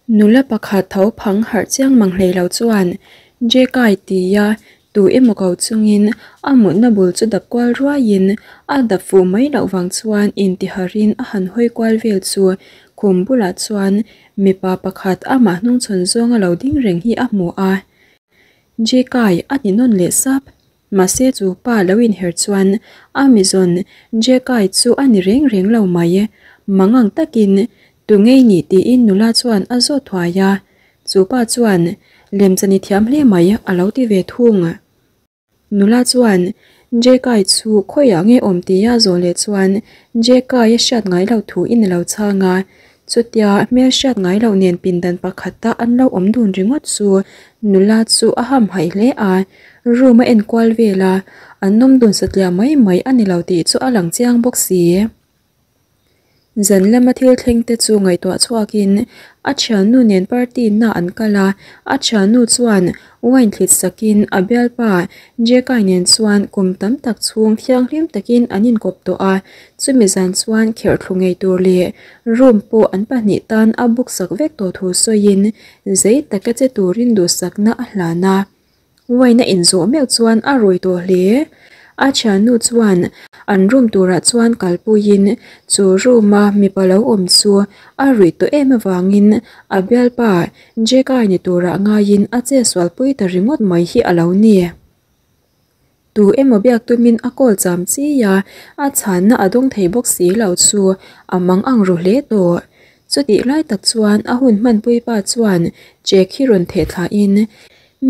Nula pakhat tho phang harh chiang mang hlei lo chuan Jekai tia tu emaw ko chungin a mutna bul chu dap kual ruaiin a dap fuh mai loh vang chuan intiharhin a han hawi kual vel chu khum bulah chuan mipa pakhat amah hnungchhawn zawnga lo ding reng hi a hmu a. Jekai a ti nawn leh sap. Mahse chu pa lo inher chuan a mizawn Jekai chu a ni reng reng lo mai. Mangang takin Tu ngei ni tiin nula chuan a zawt thuai a. Chu pa chuan Lemchani thiam hle mai a lo ti ve thung. Nula chuan Jekai chu khawiah nge awm tia zawh leh chuan Jekai a hriat ngai loh thu in a lo chhang a. Chutia hmel hriat ngai loh nen pindan pakhata an lo awm dun ringawt chu nula chu a hamhaih hle a, room a enkual vel a, an awm dun satliah mai mai a ni lo tih chu a lang chiang bawk si. Zan lama thil thleng te chu ngaihtuah chhuakin a thiannu nen party na an kal a, a thiannu chuan wine thlit sakin a bialpa Jekai nen chuan kum tam tak chhung thianghlim takin an inkawp tawh a, chumi zan chuan kherh thlu ngei tur leh room pawh an pahnih tan a book sak vek tawh thu sawiin zei taka che turin duhsakna a hlan a. Wine a inzawh meuh chuan a rawi tawh hle. A thiannu chuan an room turah chuan kalpuiin chu room a mipa lo awm chu a ruih tawh em avangin a bialpa Jackie ni turah ngaiin a che sualpui ta ringawt mai hi a lo ni. Tu emaw biak tumin a call cham chi a, a chhanna a dawng thei bawk si lo chu a mang ang ru hle tawh. Chutih lai tak chuan a hun hmanpui pa chuan check hi rawn theh thlahin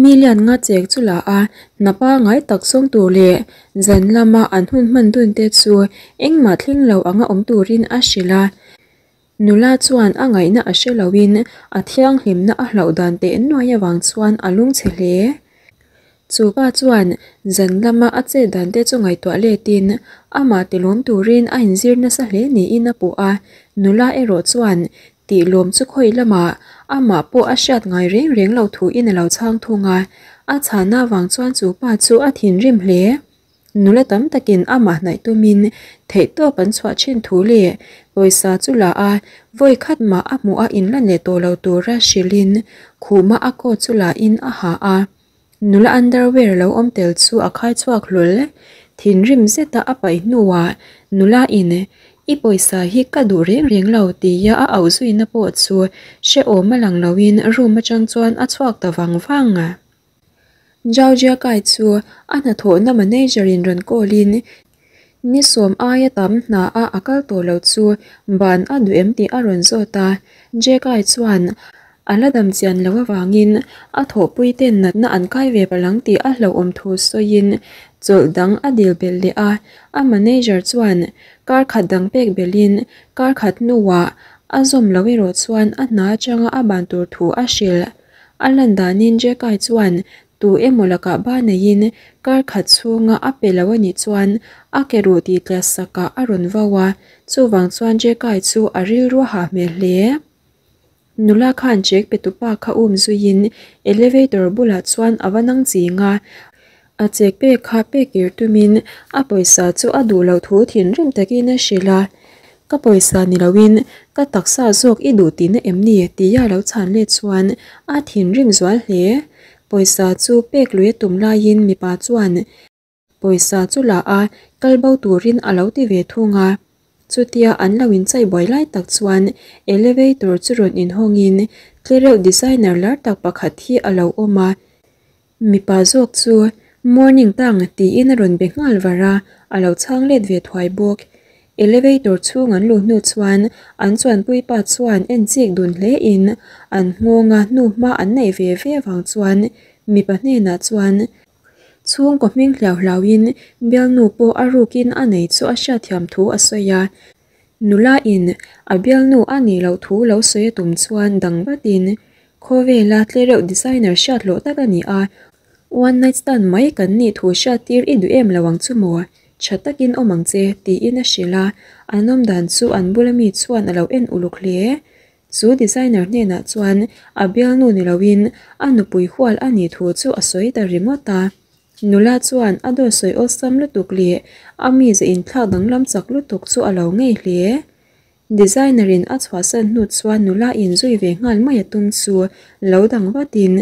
million nga chek chu la a, hna pangai tak zawng tur leh zan lama an hun hman dun te chu engmah thleng lo anga awm turin a hrilh a. Nula chuan a ngaihna a hre loin a thianghlimna a hlauh dan teh nuai avang chuan a lungchhe hle. Chu pa chuan zan lama a chet dan te chu ngaihtuah letin amah tilawm turin a inzir nasa hle niin a puh a, nula erawh chuan tihlawm chu khawi lamah amah pawh a hriat ngai reng reng lo thuin a lo chhang thung a, a chhana avang chuan chu pa chu a thinrim hle. Nula tam takin amah hnaih tumin theihtawp an chhuah thin thu leh pawisa chu la a, vawi khat mah a hmuh a inlan leh tawh lo tura hrilhin khuma a coat chu la in a ha a. Nula underwear lo awm tel chu a khai chhuak hlawl. Thinrim zeta a paih hnuah nula in I pawisa hi ka duh reng reng lo tia a auh zuina pawh chu hrehawm a lang loin room atang chuan a chhuak ta vang vang. Zhao Jiakai chu a hnathawhna manager in rawn call in ni sawm aia tam hna a a kal tawh lo chu ban a duh em tih a rawn zawt a. Jiakai chuan a la dam chian loh avangin a thawhpui ten natna an kai ve palh ang tih a hlauhawm thu sawiin chawlh dang a dil belh leh a. A manager chuan kar khat dang pek belhin kar khat hnuah a zawm loh erawh chuan a hna atanga a ban tur thu a hrilh. A lan danin Jekai chuan tu emaw lakah ba neiin kar khat chhunga a pe lo a nih chuan a ke ruh tih tliah sakah a rawn vau a, chuvang chuan Jekai chu a rilru a hah hmel hle. Nula khan chek pe tupa kha um zuiin elevator bulah chuan a va nang ching a, a chek pek kha pek kir tumin a pawisa chu a duh loh thu thinrim takin a hrilh a, Ka pawisa ni loin ka taksa zawk i duh tihna em ni? tia lo chhan let chuan a thinrim zual hle. Pawisa chu pek lui a tum laiin mipa chuan pawisa chu la a, kal bo turin a lo ti ve thung a. Chutia an lo inchai buai lai tak chuan elevator chu rawn inhawngin tlereuh designer lar tak pakhat hi a lo awm a. Mipa zawk chu Morning tang tiin a rawn be nghal var a, a lo chhang let ve thuai bawk. Elevator chhung an luh hnu chuan an chuanpui pa chuan en chik dun hle in an nghawnga hnuhma an neih ve ve vang chuan mipa hnenah chuan chhungkaw hming hliau hlauin bialnu pawh a rukin a nei chu a hriatthiam thu a sawi a. Nula in a bialnu a nih loh thu lo sawi a tum chuan dang vatin Khawvela tlereuh designer hriat hlawh tak a ni a, one night stand mai kan nih thu hriat tir i duh em lo ang chu maw? Tha takin awm ang che, tiin a hrilh a, an awm dan chu an bula mi chuan a lo en uluk hle. Chu designer hnenah chuan a bialnu ni loin a nupui hual a nih thu chu a sawi ta ringawt a. Nula chuan a dawt sawi awlsam lutuk leh a mize inthlak danglam chak lutuk chu a lo ngei hle. Designer in a chhuahsan hnu chuan nula in zui ve nghal mai a tum chu lo dang vatin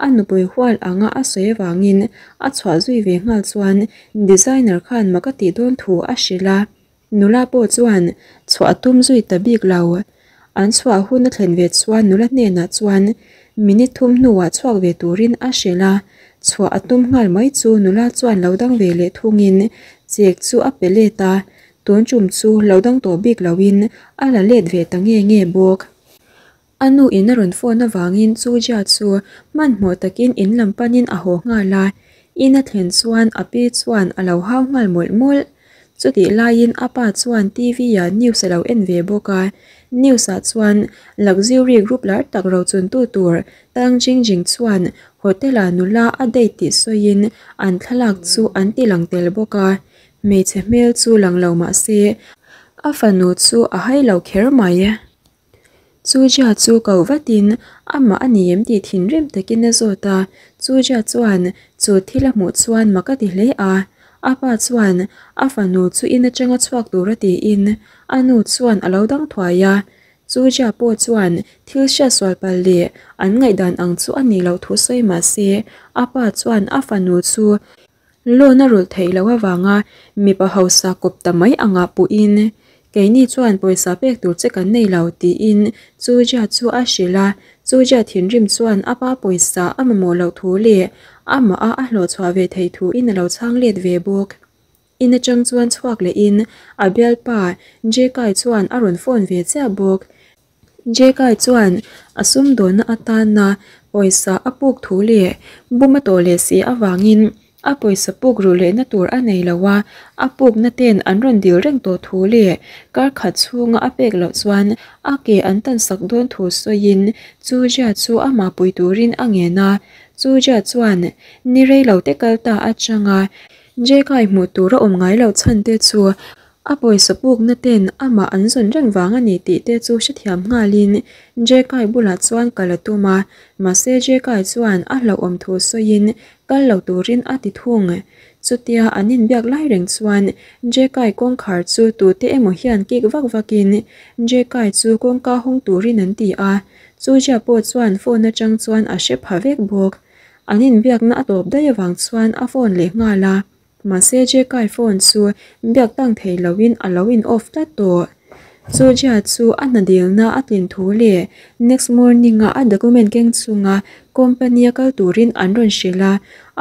a nupui hual anga a sawi avangin a chhuah zui ve nghal chuan designer khan mak a tih dawn thu a hrilh a. Nula pawh chuan chhuah a tum zui ta bik lo. An chhuah hun a thlen ve chuan nula hnenah chuan minute thum hnuah chhuak ve turin a hrilh a. Chhuah a tum nghal mai chu nula chuan lo dang ve leh thungin chek chu a pe let a. Tun tum chu lo dang tawh bik loin a la let ve ta nge nge bawk. A nu in a rawn phone avangin chu Jia chu hmanhmawh takin in lam panin a haw nghal a. In a thlen chuan a pi chuan a lo hau nghal mawlh mawlh. Chutih laiin a pa chuan TV ah news a lo en ve bawk a. News ah chuan luxury group lar tak rochuntu tur Tang Jingjing chuan hotel ah nula a date tih sawiin an thlalak chu an ti lang tel bawk a. Hmeichhe hmel chu lang lo mah se a fanu chu a hai lo kher mai. Chu Jia chu ko vatin amah a ni em tih thinrim takin a zawt a, Chu Jia chuan chu thil a hmuh chuan mak a ti hle a. A pa chuan a fanu chu in atanga chhuak tur a tiin a nu chuan a lo dang thuai a. Chu Jia pawh chuan thil hriatsual palh leh an ngaihdan ang chu a nih loh thu sawi mah se a pa chuan a fanu chu Loan a rulh theih loh avanga mipa hausa kawp ta mai angah puhin, Keini chuan pawisa pek tur che kan nei lo, tiin Chujia chu a hrilh a. Chujia thinrim chuan a pa pawisa a mamawh loh thu leh amah a a hlawhchhuah ve theih thuin a lo chhang let ve bawk. In atang chuan chhuak lehin a bialpa Jekai chuan a rawn phone ve chiah bawk. Jekai chuan a sumdawnna atana pawisa a puk thu leh bum a tawh leh si avangin a pawisa puk ruh lehna tur a nei lo a, a pukna ten an rawn dil reng tawh thu leh kar khat chhunga a pek loh chuan a ke an tan sak dawn thu sawiin Chujia chu amah pui turin a ngen a. Chujia chuan ni rei lo te kal ta atanga Jekai hmuh tur a awm ngai loh chhan te chu A pawisa pukna ten amah an zawn reng vang a ni tih te chu hrethiam nghalin Jekai bulah chuan kal a tum a, mahse Jekai chuan a hlauhawm thu sawiin kal lo turin a ti thung. Chutia an inbiak lai reng chuan Jekai kawngkhar chu tute emaw hian kik vak vakin Jekai chu kawngka hawng turin an ti a, chu Jia pawh chuan phone atang chuan a hre pha vek bawk. An inbiakna a tawp daih avang chuan a phone leh nghal a. Mahse Jekai phone chu biak tang thei loin a lo in off tlat tawh. Chu Jia chu a hna dilna a tlin thu leh next morning a a document keng chunga company a kal turin an rawn hrilh a,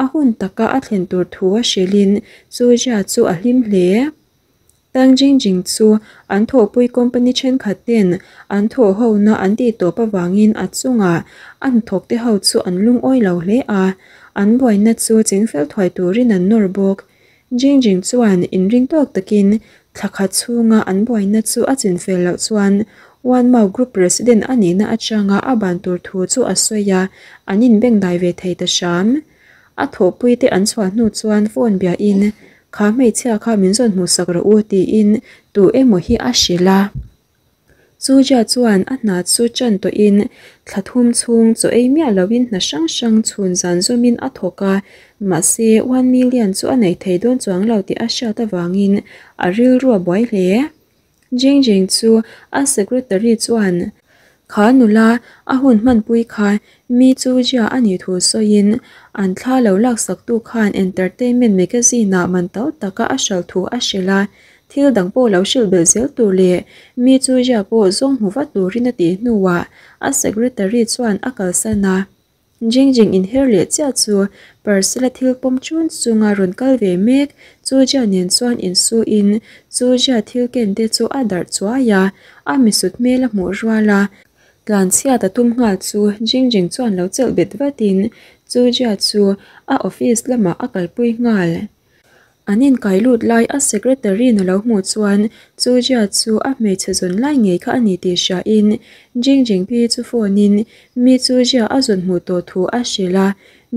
a hun taka a thlen tur thu a hrilhin Chu Jia chu a hlim hle. Tang Jing Jing chu an thawhpui company thenkhat ten an thawh hona an tih tawp avangin a chungah a hnathawk te ho chu an lungawi lo hle a, an buaina chu chingfel thuai turin an nawr bawk. Jing Jing chuan inring tawk takin thla khat chhunga an buaina chu a chinfel loh chuan One Mau Group President a nihna atanga a ban tur thu chu a sawi a, an inbengdai ve thei ta hram. A thawhpuite an chhuah hnu chuan phone biahin, Kha hmeichhia kha min zawn hmuhsak rawh u tiin tu emaw hi a hrilh a. Chujia chuan a hna chu ṭan tawhin thla thum chhung chaw ei miah loin hna hrang hrang chhun zan zawmin a thawk a, mahse one million chu a nei thei dawn chuang lo tih a hriat avangin a rilru a buai hle. Jing Jing chu a secretary chuan kha nula a hun hmanpui kha mi chu Jia a nih thu sawiin an thla lo laksaktu khan entertainment magazine ah man to taka a hralh thu a hrilh a, thil dang pawh lo hrilh belh zel tur leh mi chu Jia pawh zawng hmu vat turin a tih hnuah a secretary chuan a kalsan a. Jing Jing inher leh chiah chu Parcel-a thil pawm chun chunga rawn kal ve mek Chu Jia nen chuan insuin Chu Jia thil ken te chu a darh chuai a, a misut hmel a hmuh rual a. Tlanchhiat a tum nghal chu Jing Jing chuan lo chelh bet vatin Chu Jia chu a office lamah a kalpui nghal. An inkai lut lai a secretary na lo hmuh chuan Chu Jia chu a hmeichhe zawn lai ngei kha a ni tih hria in Jing Jing pi chu phone in mi Chu Jia a zawn hmuh tawh thu a hrilh a,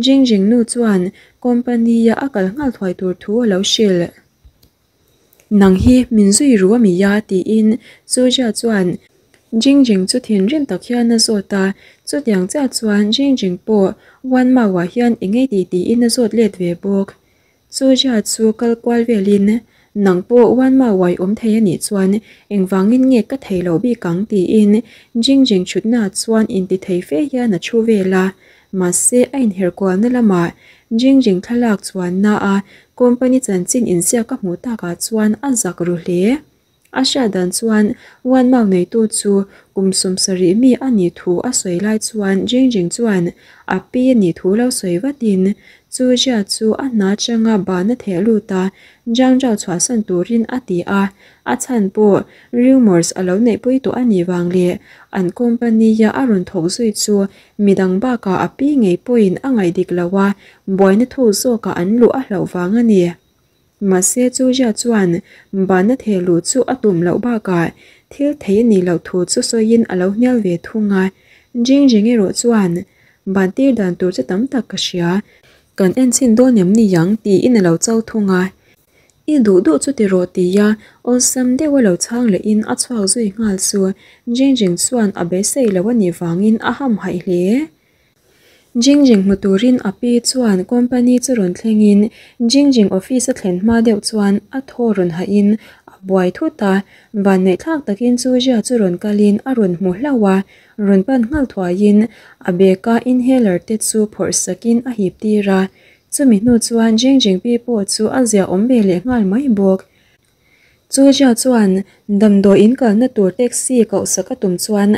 Jing Jing nu chuan company a a kal nghal thuai tur thu a lo hrilh. Nang hi min zui ru a mi a tiin Chu Jia chuan Jing Jing chu thinrim tak hian a zawt a, chutiang chiah chuan Jing Jing pawh Wan Mao ah hian i ngei tih tiin a zawt let ve bawk. Chu Jia chu kal kual velin, Nang pawh Wanma uai awm thei a nih chuan engvangin nge ka thei lo bik ang tiin Jingjing thutnaah chuan intithei fe hian a thu vel a. Mahse a inher kualna lamah Jingjing thlalak chuanna a company chanchin inziak a hmuh takah chuan a zak ru hle. A hriat dan chuan Wanmao neitu chu kum 70 mi a nih thu a sawi lai chuan Jingjing chuan a pi a nih thu lo sawi vatin chu Jia chu a hna atanga ban a theh lut a, Zhang Zhao chhuahsan turin a ti a, a chhan pawh rumours a lo neihpui tawh a nih vang leh an company-a a rawn thawk zui chu midang bakah a pi ngei pawhin a ngaih dik lo a, buaina thuk zawkah an luh a hlauh vang a ni. Mahse chu Jia chuan ban a theh luh chu a tum loh bakah thil thei a nih loh thu chu sawiin a lo hnial ve thung a. Jing Jing erawh chuan ban tir dan tur chu tam tak ka hria. Kan en chhin dawn em ni ang tiin a lo cho thung a. I duh duh chu ti rawh tia awlsam deuh a lo chhang lehin a chhuak zui nghal chu Jing Jing chuan a beisei lo a nih vangin a hamhaih hle. Jingjing hmu turin a pi chuan company chu rawn thlengin Jingjing office a thlen hma deuh chuan a thaw rawn hahin a buai thut a, vanneihthlak takin chu Jia chu rawn kalin a rawn hmu hlauh a, rawn pan nghal thuaiin a bag a inhaler te chu phawrh sakin a hip tir a, chumi hnu chuan Jingjing pi pawh chu a zia awm ve leh nghal mai bawk. Chu Jia chuan damdawi in kalna tur taxi koh sak a tum chuan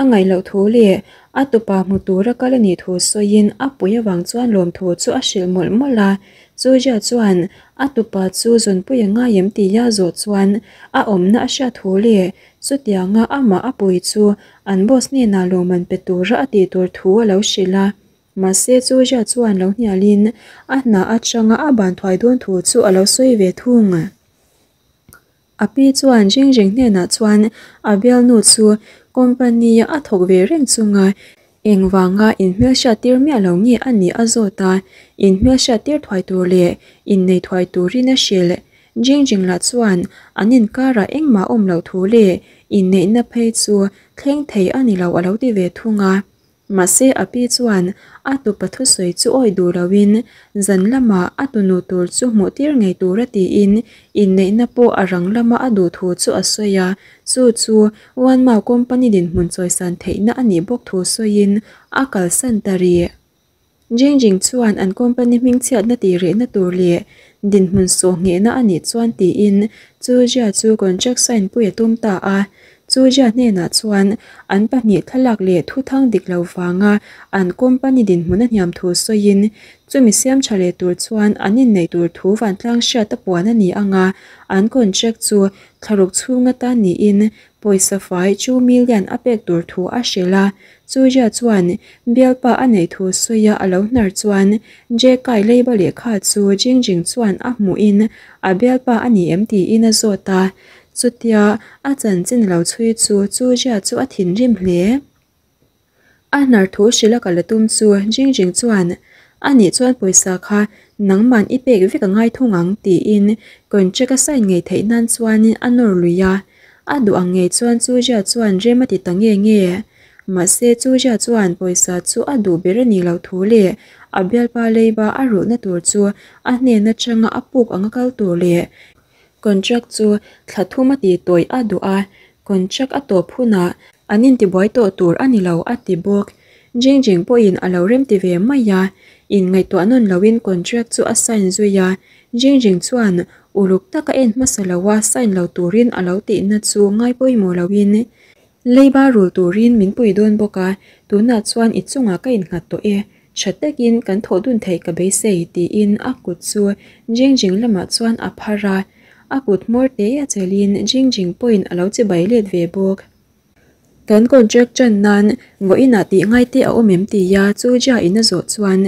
a ngaih loh thu leh a tupa hmu tura kal a nih thu sawiin a pui avang chuan lawmthu chu a hrilh mawlh mawlh a. Chu Jia chuan a tupa chu zawnpui a ngai em tia zawh chuan a awmna a hriat thu leh chutianga amah a pui chu an boss hnenah lawmman pe tura a tih tur thu a lo hrilh a. Mahse chu Jia chuan lo hnialin a hna atanga a ban thuai dawn thu chu a lo sawi ve thung. A pi chuan Jingjing hnenah chuan a bialnu chu company a thawk ve reng chunga engvanga inhmelhriat tir miah lo nge a nih a zawt a, inhmelhriat tir thuai tur leh innei thuai turin a hrilh. Jingjing lah chuan an inkarah engmah awm loh thu leh inneihna phei chu thleng thei a ni lo a lo ti ve thung a. Mahse a pi chuan a tupa thusawi chu awi duh loin zan lamah a tunu tur chu hmuh tir ngei tura tiin inneihna pawh a rang lama a duh thu chu a sawi a, chu chu Wanmao company dinhmun chawisan theihna a nih bawk thu sawiin a kalsan ta rih. Jingjing chuan an company hmingchhiatna tih rehna tur leh dinhmun sawh nghehna a nih chuan tiin Chu Jia chu contract sign pui a tum ta a. Chu Jia hnenah chuan an pahnih thlalak leh thuthang dik lo vanga an company dinhmun a hniam thu sawiin chumi siam tha leh tur chuan an inneih tur thu vantlang hriat a puan a ni ang a, an contract chu thlaruk chhung atan niin pawisa fai two million a pek tur thu a hrilh a. Chu Jia chuan bialpa a neih thu sawi a a lo hnar chuan Jekai leiba lehkha chu Jingjing chuan a hmuhin a bialpa a ni em tiin a zawt a. Chutia a chanchin lo chhui chu Chu Jia chu a thinrim hle. A hnar thu hrilh a kal a tum chu Jingjing chuan a nih chuan pawisa kha nangman i pek vek a ngai thung ang tiin contract a sign ngei theih nan chuanin a nawr lui a. A duh ang ngei chuan Chu Jia chuan rem a ti ta nge nge. Mahse Chu Jia chuan pawisa chu a duh ber a nih loh thu leh a bialpa leiba a rulhna tur chu a hnen atanga a puk anga kal tur leh contract chu thla thum a tih tawih a duh a, contract a tawp hunah an intibuai tawh tur a ni lo a ti bawk. Jingjing pawhin a lo remti ve mai a, inngaihtuah nawn loin contract chu a sign zui a, Jingjing chuan uluk taka en hmasa loa sign lo turin a lo tihna chu ngai pawimawh loin leiba rul turin min pui dawn bawk a, tunah chuan i chungah ka innghat tawh e, tha takin kan thawh dun theih ka beisei tiin a kut chu Jingjing lamah chuan a phar a, a kut hmawr te a chelhin Jingjing pawhin a lo chibai let ve bawk. Kan contract tan nan vawiinah tih ngai te a awm em tia chu Jia in a zawh chuan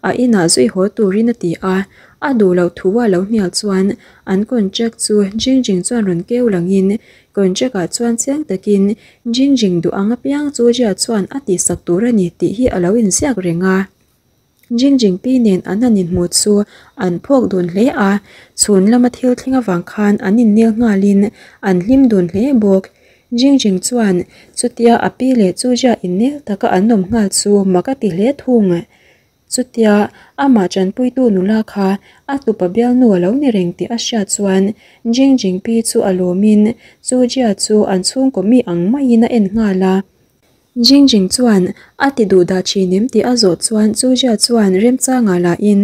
a inah zui haw turin a ti a, a duh loh thu a lo hnial chuan an contract chu Jingjing chuan rawn keu langin contract ah chuan chiang takin Jingjing duh ang apiang chu Jia chuan a tihsak tur a ni tih hi a lo inziak reng a. Jingjing pi nen an han inhmuh chu an phawk dun hle a, chhun lama thil thleng avang khan an innel nghalin an hlim dun hle bawk. Jingjing chuan chutia a pi leh Chujia innel taka an awm nghal chu mak a ti hle thung. Chutia amah tanpuitu nula kha a tupa bialnu a lo ni reng tih a hriat chuan Jing Jing pi chu a lawmin Chu Jia chu an chhungkaw mi ang maiin a en nghal a. Jing Jing chuan a ti duh dah thin em tih a zawh chuan Chu Jia chuan remchangah lahin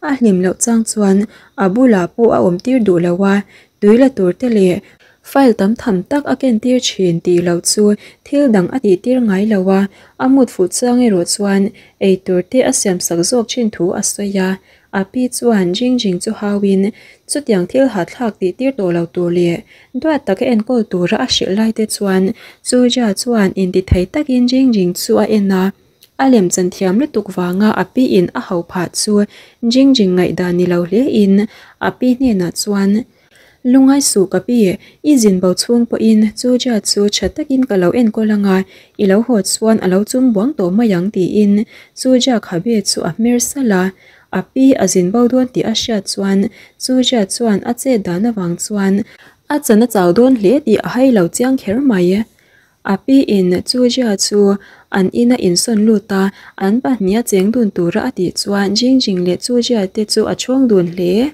a hlim loh chang chuan a bulah pawh a awm tir duh lo a, tui la tur te leh File tam tham tak a kentir thin tih loh chu thil dang a tihtir ngai lo a, a mut fuh chiang erawh chuan eitur te a siamsak zawk thin thu a sawi a. A pi chuan Jing Jing chu hauin chutiang thil hahthlak tihtir tawh lo tur leh duat taka enkawl tura a hrilh lai te chuan Chu Jia chuan intithei takin Jing Jing chu a en a. A lemchan thiam lutuk vanga a pi in a hau phah chu Jing Jing ngaihdan ni lo hle in a pi hnenah chuan Lungai suh ka pi, i zin bo chhung pawhin chu Jia chu tha takin ka lo enkawl anga, i lo haw chuan a lo chum buang tawh mai ang tiin chu Jia khabe chu a hmer salh a. A pi a zin bo dawn tih a hriat chuan chu Jia chuan a chet dan avang chuan a chan a chau dawn hle tih a hai lo chiang kher mai. A pi in chu Jia chu an ina insawn lut a, an pahnih a cheng dun tura a tih chuan Jing Jing leh Chu Jia te chu a chhawng dun hle.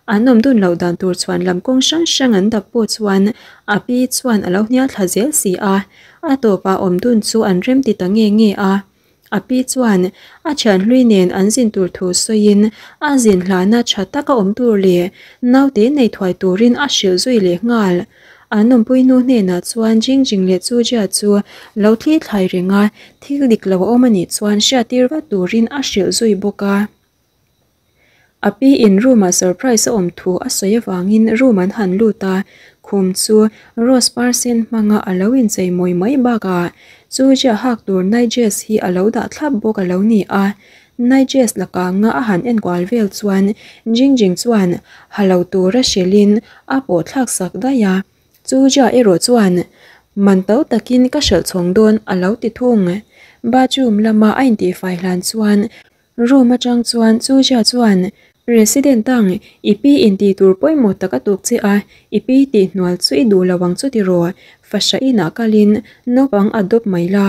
An awm dun loh dan tur chhuan lam kawng hrang hrang an dap pawh chuan a pi chuan a lo hnial thla zel si a, a tawpah awm dun chu an rem ti ta nge nge a. A pi chuan a thian hlui nen an zin tur thu sawiin a zin hlana tha taka awm tur leh naute nei thuai turin a hrilh zui leh nghal. An awmpui nu hnenah chuan Jing Jing leh Chu Jia chu lo thli thlai reng a, thil dik lo a awm a nih chuan hriattir vat turin a hrilh zui bawk a. A pi in room ah surprise a awm thu a sawi avangin room an han lut a, khum chu rose par sen hmanga a lo inchei mawi mai bakah chu ziah hak tur night dress hi a lo dah thlap bawk a lo ni a. Night dress la kanga a han enkual vel chuan Jing Jing chuan ha lo tura hrilhin a pawh thlak sak daih a. Chu Jia erawh chuan man to takin ka hralh chhawng dawn a lo ti thung. Bathroom lama a intihfai hlan chuan Room atang chuan Chu Jia chuan, President ang, i pi in tih tur pawimawh tak a tuk che a, i pi tih hnual chu i duh lo ang chu tiraw, fahra inah kalin naupang a dawp mai la.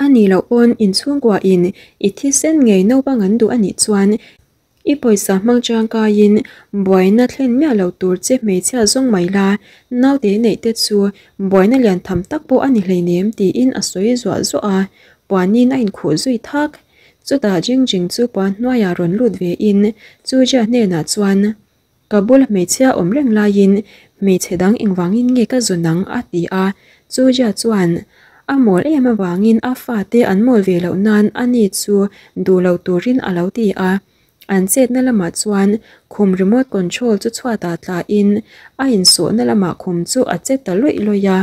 A nih loh pawn inchhungkua in i thisen ngei naupang an duh a nih chuan i pawisa hmang tangkaiin buaina thlen miah lo tur che hmeichhia zawng mai la, naute neih te chu buaina lian tham tak pawh a ni hleinem tiin a sawi zuah zuah a, puanin a inkhuh zui thak. Chutah Jing Jing chu puan hnuaiah rawn lut ve in Chu Jia hnenah chuan, Ka bula hmeichhia awm reng laiin hmeichhe dang engvangin nge ka zawn ang? a ti a. Chu Jia chuan, A mawl em avangin a fate an mawl ve loh nan a ni chu duh lo turin a lo ti a. An chetna lamah chuan khum remote control chu chhuatah tlain a insawhna lamah khum chu a che ta lawih lawih a.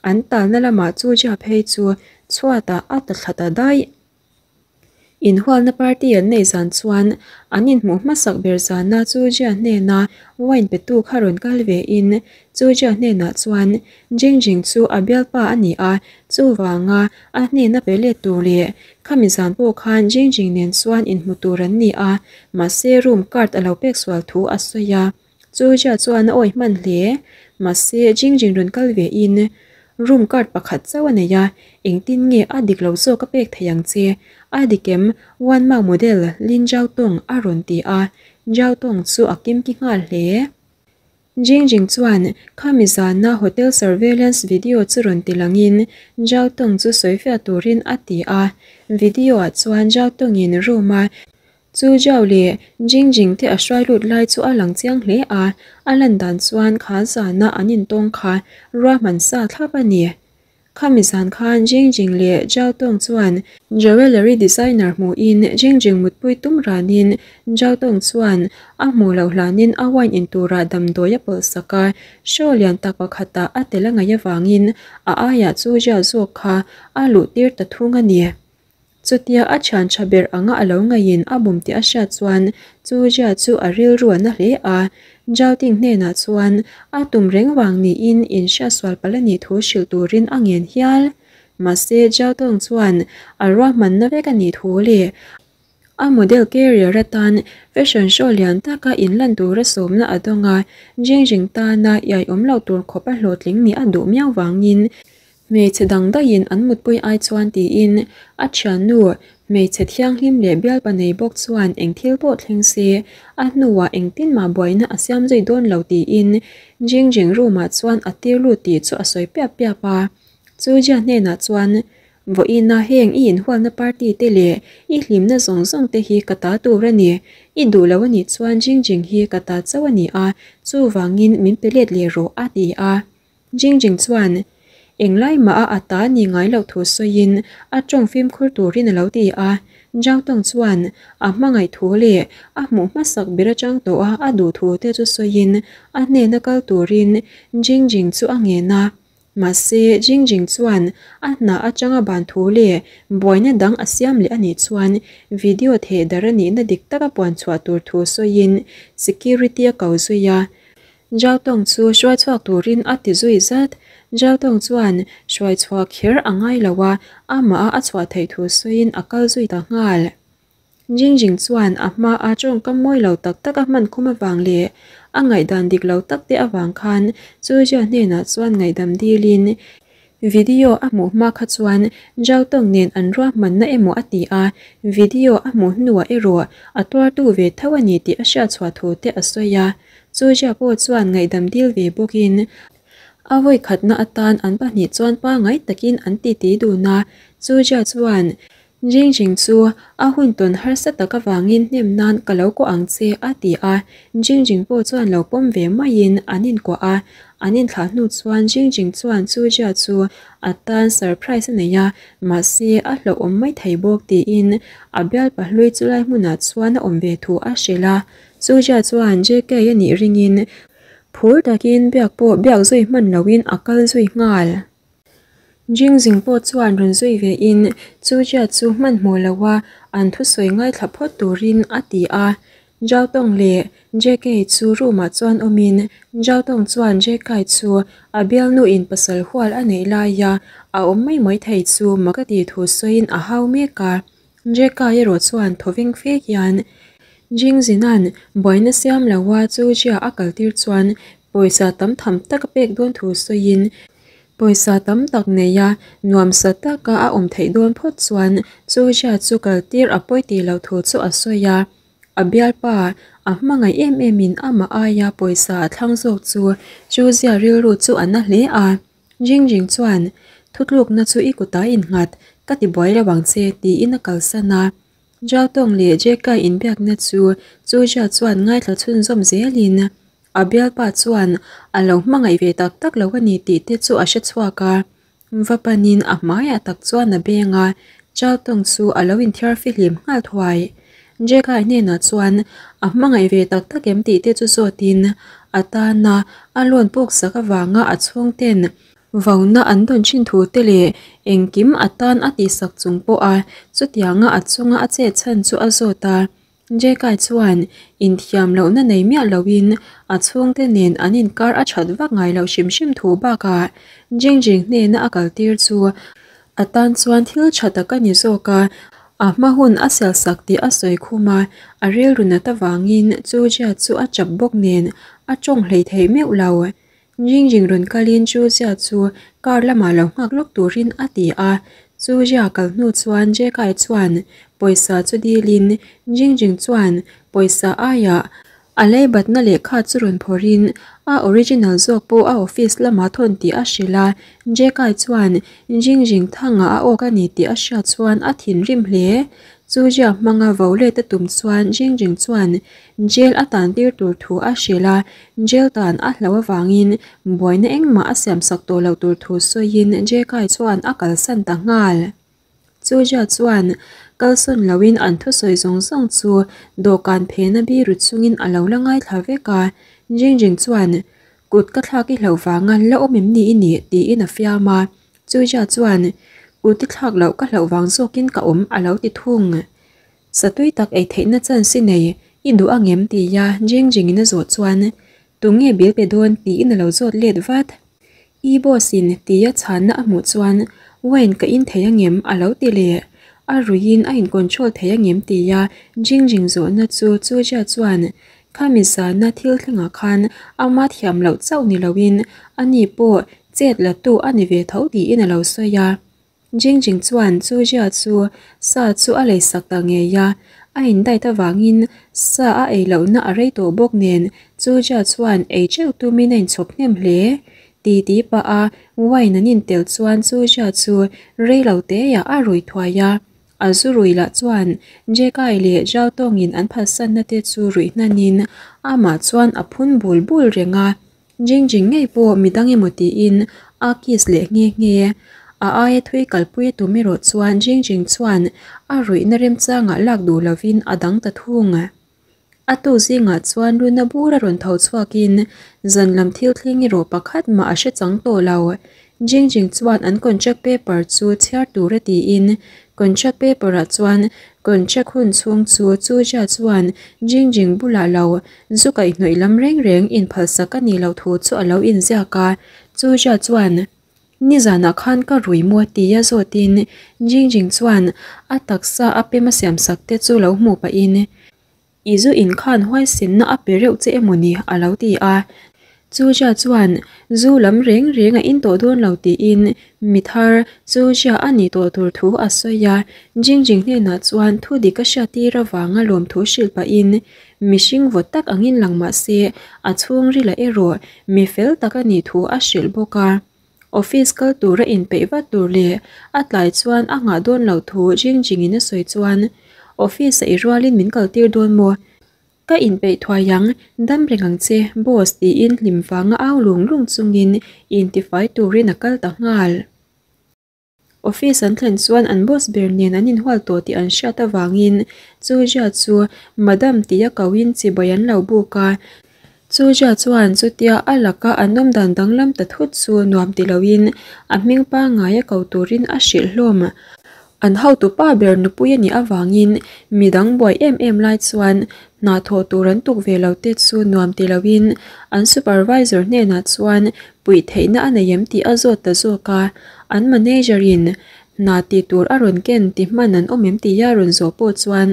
An talna lamah chu Jia phei chu chhuatah a ta thla ta daih. Inhualna party an neih zan chuan an inhmuh hmasak ber zana chu Jia hnena wine petu kha rawn kal ve in chu Jia hnenah chuan Jing Jing chu a bialpa a ni a, chuvanga a hnena pe let tur leh khami zan pawh khan Jing Jing nen chuan inhmu tur an ni a, mahse room card a lo pek sual thu a sawi a. Chu Jia chuan a awih hman hle. Mahse, Jing Jing rawn kal ve in room card pakhat chauh a nei a, engtin nge a dik lo zawk a pek thei ang che? A dik em? One Mao model Lin Jiao Tong a rawn ti a, Jiao Tong chu a kimki nghal hle. Jing Jing chuan khami zana hotel surveillance video chu rawn ti langin Jiao Tong chu sawifiah turin a ti a, video ah chuan Jiao Tong in room a Chu Zhao leh Jing Jing te a hruai lut lai chu a lang chiang hle a, a lan dan chuan kha zana an intawng kha ruahman sa thlap a ni. Khami zan khan Jing Jing leh Zhao Tong chuan jewellery designer hmuhin Jing Jing mutpui tum ranin Zhao Tong chuan a hmuh loh hlanin a wine in turah damdawi a pawlh sak a, show lian tak pakhatah a tel a ngaih avangin a aiah Chu Zhao zawk kha a luh tir ta thung a ni. Chutia a thian tha ber anga a lo ngaihin a bum tih a hriat chuan chu Jia chu a rilru a na hle a. Zhao Ting hnenah chuan a tum reng vang niin inhriat sual palh a nih thu hrilh turin a ngen hial. Mahse Zhao Tong chuan a ruahmanna vek a nih thu leh a model career atan fashion show lian taka inlan tura sawmna a dawng a, Jing Jing tana iai awm lo tur khawp a hlawhtling nih a duh miau vangin. Hmeichhe dang daihin an mutpui ai chuan tiin a thiannu hmeichhe thianghlim leh bialpa nei bawk chuan eng thil pawh thleng se a hnuah engtin mah buaina a siam zui dawn lo tiin Jingjing room ah chuan a tir lut tih chu a sawi piap piap a. Chu Jia hnenah chuan Vawiina heng i inhualna party te leh i hlimna zawng zawng te hi ka ta tur a ni. I duh lo a nih chuan Jingjing hi ka ta chauh a ni a, chuvangin min pe let leh rawh a ti a. Jingjing chuan englai mah a a ta ni ngai loh thu sawiin a tawng fimkhur turin a lo ti a. Zhao Tong chuan a hmangaih thu leh a hmuh hmasak ber atang tawh a a duh thu te chu sawiin a hnena kal turin Jingjing chu a ngen a. Mahse Jingjing chuan a hna atanga ban thu leh buaina dang a siam leh a nih chuan video theh darh a nihna dik taka puan chhuah tur thu sawiin security a ko zui a. Zhao Tong chu hruai chhuak turin a ti zui zat. Zhao Tong chuan hruai chhuah kher a ngai lo a, amah a chhuah theih thu sawiin a kal zui ta nghal. Jingjing chuan a hmaa tawngkam mawi lo tak tak a hman khum avang leh a ngaihdan dik lo tak te avang khan Chu Jia hnenah chuan ngaihdam dilin video a hmuh hma kha chuan Zhao Tong nen an ruahmanna emaw a ti a, video a hmuh hnuah erawh a tuartu ve tho a ni tih a hriatchhuah thu te a sawi a. Chu Jia pawh chuan ngaihdam dil ve bawkin a vawi khatna atan an pahnih chuan pangngai takin an titi dun a, Chu Jia chuan Jingjing chu a hun tawn harsa tak avangin hnem nan ka lo kuah ang che a ti a, Jingjing pawh chuan lo pawm ve maiin an inkuah a, an inthlah hnu chuan Jingjing chuan chu Jia chu a tan surprise a nei a, mahse a hlauhawm mai thei bawk tiin a bialpa hlui chu lai hmunah chuan a awm ve thu a hrilh a, Chu Jia chuan JK a nih ringin phur takin biak pawh biak zui hman loin a kal zui nghal. Jingjing pawh chuan rawn zui ve in chu Jia chu hmanhmawh lo a an thusawi ngaithla phawt turin a ti a. Zhao Tong leh JK chu room ah chuan awm in Zhao Tong chuan JK chu a bialnu in pasal hual a neih laia a awm mai mai thei chu mak a tih thu sawiin a hau mek a. JK erawh chuan thawveng fe hian Jingzina'n buaina siam lo a chu Jia a kaltir chuan pawisa tam tham tak a pek dawn thu sawiin Pawisa tam tak neia nuamsa taka a awm theih dawn phawt chuan chu Jia chu kaltir a pawi tih loh thu chu a sawi a. A bialpa a hmangaih em emin amah aia pawisa a thlang zawk chu chu Jia rilru chu a na hle a. Jingjing chuan, Thutlukna chu i kutah innghat, ka ti buai lo ang che, tiin a kalsan a. Zhao Tong leh JK inbiakna chu chu Jia chuan ngaithla chhunzawm zelin A bialpa chuan a lo hmangaih ve tak tak lo a ni tih te chu a hre chhuak a, va panin a hmaiah tak chuan a beng a, Chao Tong chu a lo inthiar fihlim nghal thuai. Jekai hnenah chuan a hmangaih ve tak tak em tih te chu zawtin a tana a loan puk sak avanga a chhungten vauna an dawn thin thu te leh engkim a tan a tihsak chung pawha chutianga a chunga a chet chhan chu a zawt a. Jekai chuan inthiam lohna nei miah loin a chhungte nen an inkar a that vak ngai loh hrim hrim thu bakah Jingjing hnena a kaltir chu a tan chuan thil tha tak a ni zawk a, a hma hun a sialsak tih a sawi khum a, a rilru nat avangin chu Jia chu a chap bawk nen a tawng hlei thei meuh lo. Jingjing rawn kalin Chu Jia chu car lamah lo nghak lawk turin a ti a, Chu Jia kal hnu chuan Jekai chuan pawisa chu dilin Jingjing chuan pawisa aiah a leibatna lehkha chu rawn phawrhin a original zawk pawh a office lamah thawn tih a hrilh a, Jekai chuan Jingjing thangah a awk a ni tih a hriat chuan a thinrim hle. Chu Jia hmanga vo let a tum chuan Jingjing chuan Jail a tan tir tur thu a hrilh a, jail tan a hlauh avangin buaina engmah a siamsak tawh loh tur thu sawiin Jekai chuan a kalsan ta nghal. Chuja chuan kalsawn loin an thusawi zawng zawng chu dawhkan phena biru chungin a lo la ngaithla vek a, Jingjing chuan kut ka thlak i hlauh vanga la awm em ni i nih tiin a fiam a, Chuja chuan kut i thlak loh ka hlauh vang zawkin ka awm a lo ti thung. Satui tak ei theihna chance i nei, i duh angem tia Jingjing in a zawh chuan tunge bil pe dawn tiin a lo zawt let vat. I boss in tia chhanna a hmuh chuan wine ka in thei angem a lo ti leh. A ruiin a in control thei angem tia Jingjing zawhna chu Chujia chuan khami zana thil thlengah khan ama thiam loh chauh ni loin ani pawh chet la tu a ni ve tho tiin a lo sawi a. Jingjing chuan Chu Jia chu sa chu a leisak ta ngei a, a in diet avangin sa a ei lohna a rei tawh bawk nen Chu Jia chuan ei teuh tumin a inchhawp hnem hle. Ti ti pah a wine an in tel chuan Chu Jia chu rei lo teah a rui thuai a, a zu rui lah chuan Jekai leh Zhao Tongin an phalsanna te chu ruih hnanin amah chuan a phun bul bul reng a. Jingjing ngei pawh midang emaw tiin a kiss leh nghe nghe. A aia thui kalpui a tum erawh chuan Jingjing chuan a ruihna remchangah lak duh lovin a dang ta thung. A tu zingah chuan luna bur a rawn tho chhuakin zan lam thil thleng erawh pakhat mah a hre chang tawh lo. Jingjing chuan an contract paper chu chhiar tur a tiin contract paper ah chuan contract hun chhung chu Chuzia chuan Jingjing bulah lo Zu kaihhnawih lam reng reng inphalsak a nih loh thu chu a lo inziak a, Chuzia chuan, Nizanah khan ka rui maw tia zawtin Jingjing chuan a taksa a pem a siamsak te chu lo hmuh pahin, I zu in khan huaisenna a pe reuh che emaw ni? a lo ti a. Chuzia chuan zu lam reng reng a in tawh dawn lo tiin mi thar Chuzia a nih tawh tur thu a sawi a, Jingjing hnenah chuan thu dik a hriattir avanga lawmthu hrilh pahin Mihring vawt tak angin lang mah se, a chhungrilah erawh mi fel tak a nih thu a hrilh bawk a. Office kal tura inpeih vat tur leh a tlai chuan a nghah dawn loh thu Jingjingin a sawi chuan, Office-a i rualin min kaltir dawn maw? Ka inpeih thuai ang, dam reng ang che, boss tiin hlim vanga au lung lung chungin intifai turin a kal ta nghal. Office an thlen chuan an boss ber nen an inhual tawh tih an hriat avangin Chuzia chu Madam tia koin chibai an lo buk a. Chuzia chuan chutia a laka an awmdan danglam ta thut chu nuam ti loin a hming pangngai a ko turin a hrilh hlawm. An hotupa ber nupui a nih avangin midang buai em em lai chuan hna thawh tur an tuk ve lo te chu nuam ti loin an supervisor hnenah chuan puih theihna a nei em tih a zawt ta zawk a. An manager in hna ti tur a rawn ken ti hman an awm em tia rawn zawh pawh chuan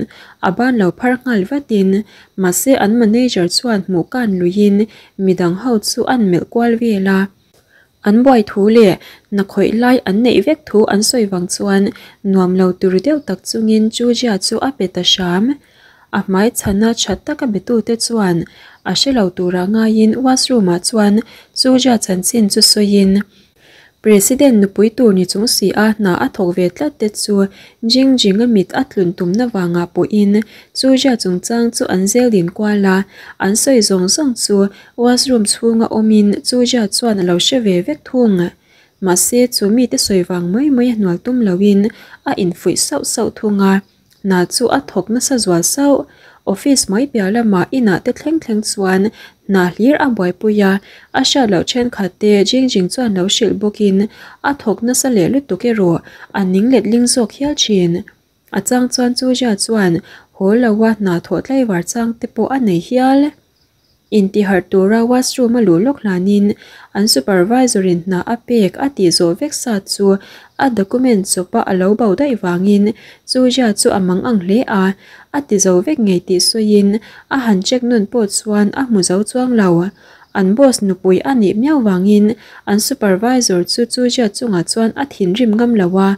a ban lo phar nghal vatin mahse an manager chuan hmuh kan luiin midang ho chu an melh kual vel a. An buai thu leh hna khawih lai an neih vek thu an sawi vang chuan nuam lo tur deuh tak chungin Chujia chu a pe ta hram. A hmai chhana tha taka betute chuan a hre lo tura ngaiin washroom ah chuan Chujia chanchin chu sawiin President nupui tur ni chung si a hna a thawk ve tlat te chu Jing Jing-a mit a tlun tumna vangah pawhin Chujia chungchang chu an zel din kual a, an sawi zawng zawng chu washroom chhunga awmin Chujia chuan a lo hre ve vek thung. Mahse chu mite sawi vang mai mai a hnual tum loin a infuih sauh sauh thung a. Hna chu a thawk nasa zual sauh. Office mai piah lamah inah te thleng thleng chuan hna hlir a buaipui a, a hriat loh thenkhat te Jing Jing chuan lo hrilh bawkin a thawk nasa leh lutuk erawh a ning let ling zawk hial thin. A chang chuan chu Jia chuan haw loa hna thawh tlaivar chang te pawh a nei hial. Intiharh tura washroom a luh lawk hlanin an supervisor-in hna a pek a tih zawh vek sa chu a document chawpa a lo bo daih vangin chu Jia chu a mang ang hle a, a ti zo vek ngei tih sawiin a han check nawn pawh chuan a hmu zo chuang lo. An boss nupui a nih miau vangin an supervisor chu chu Jia chungah chuan a thinrim ngam lo a,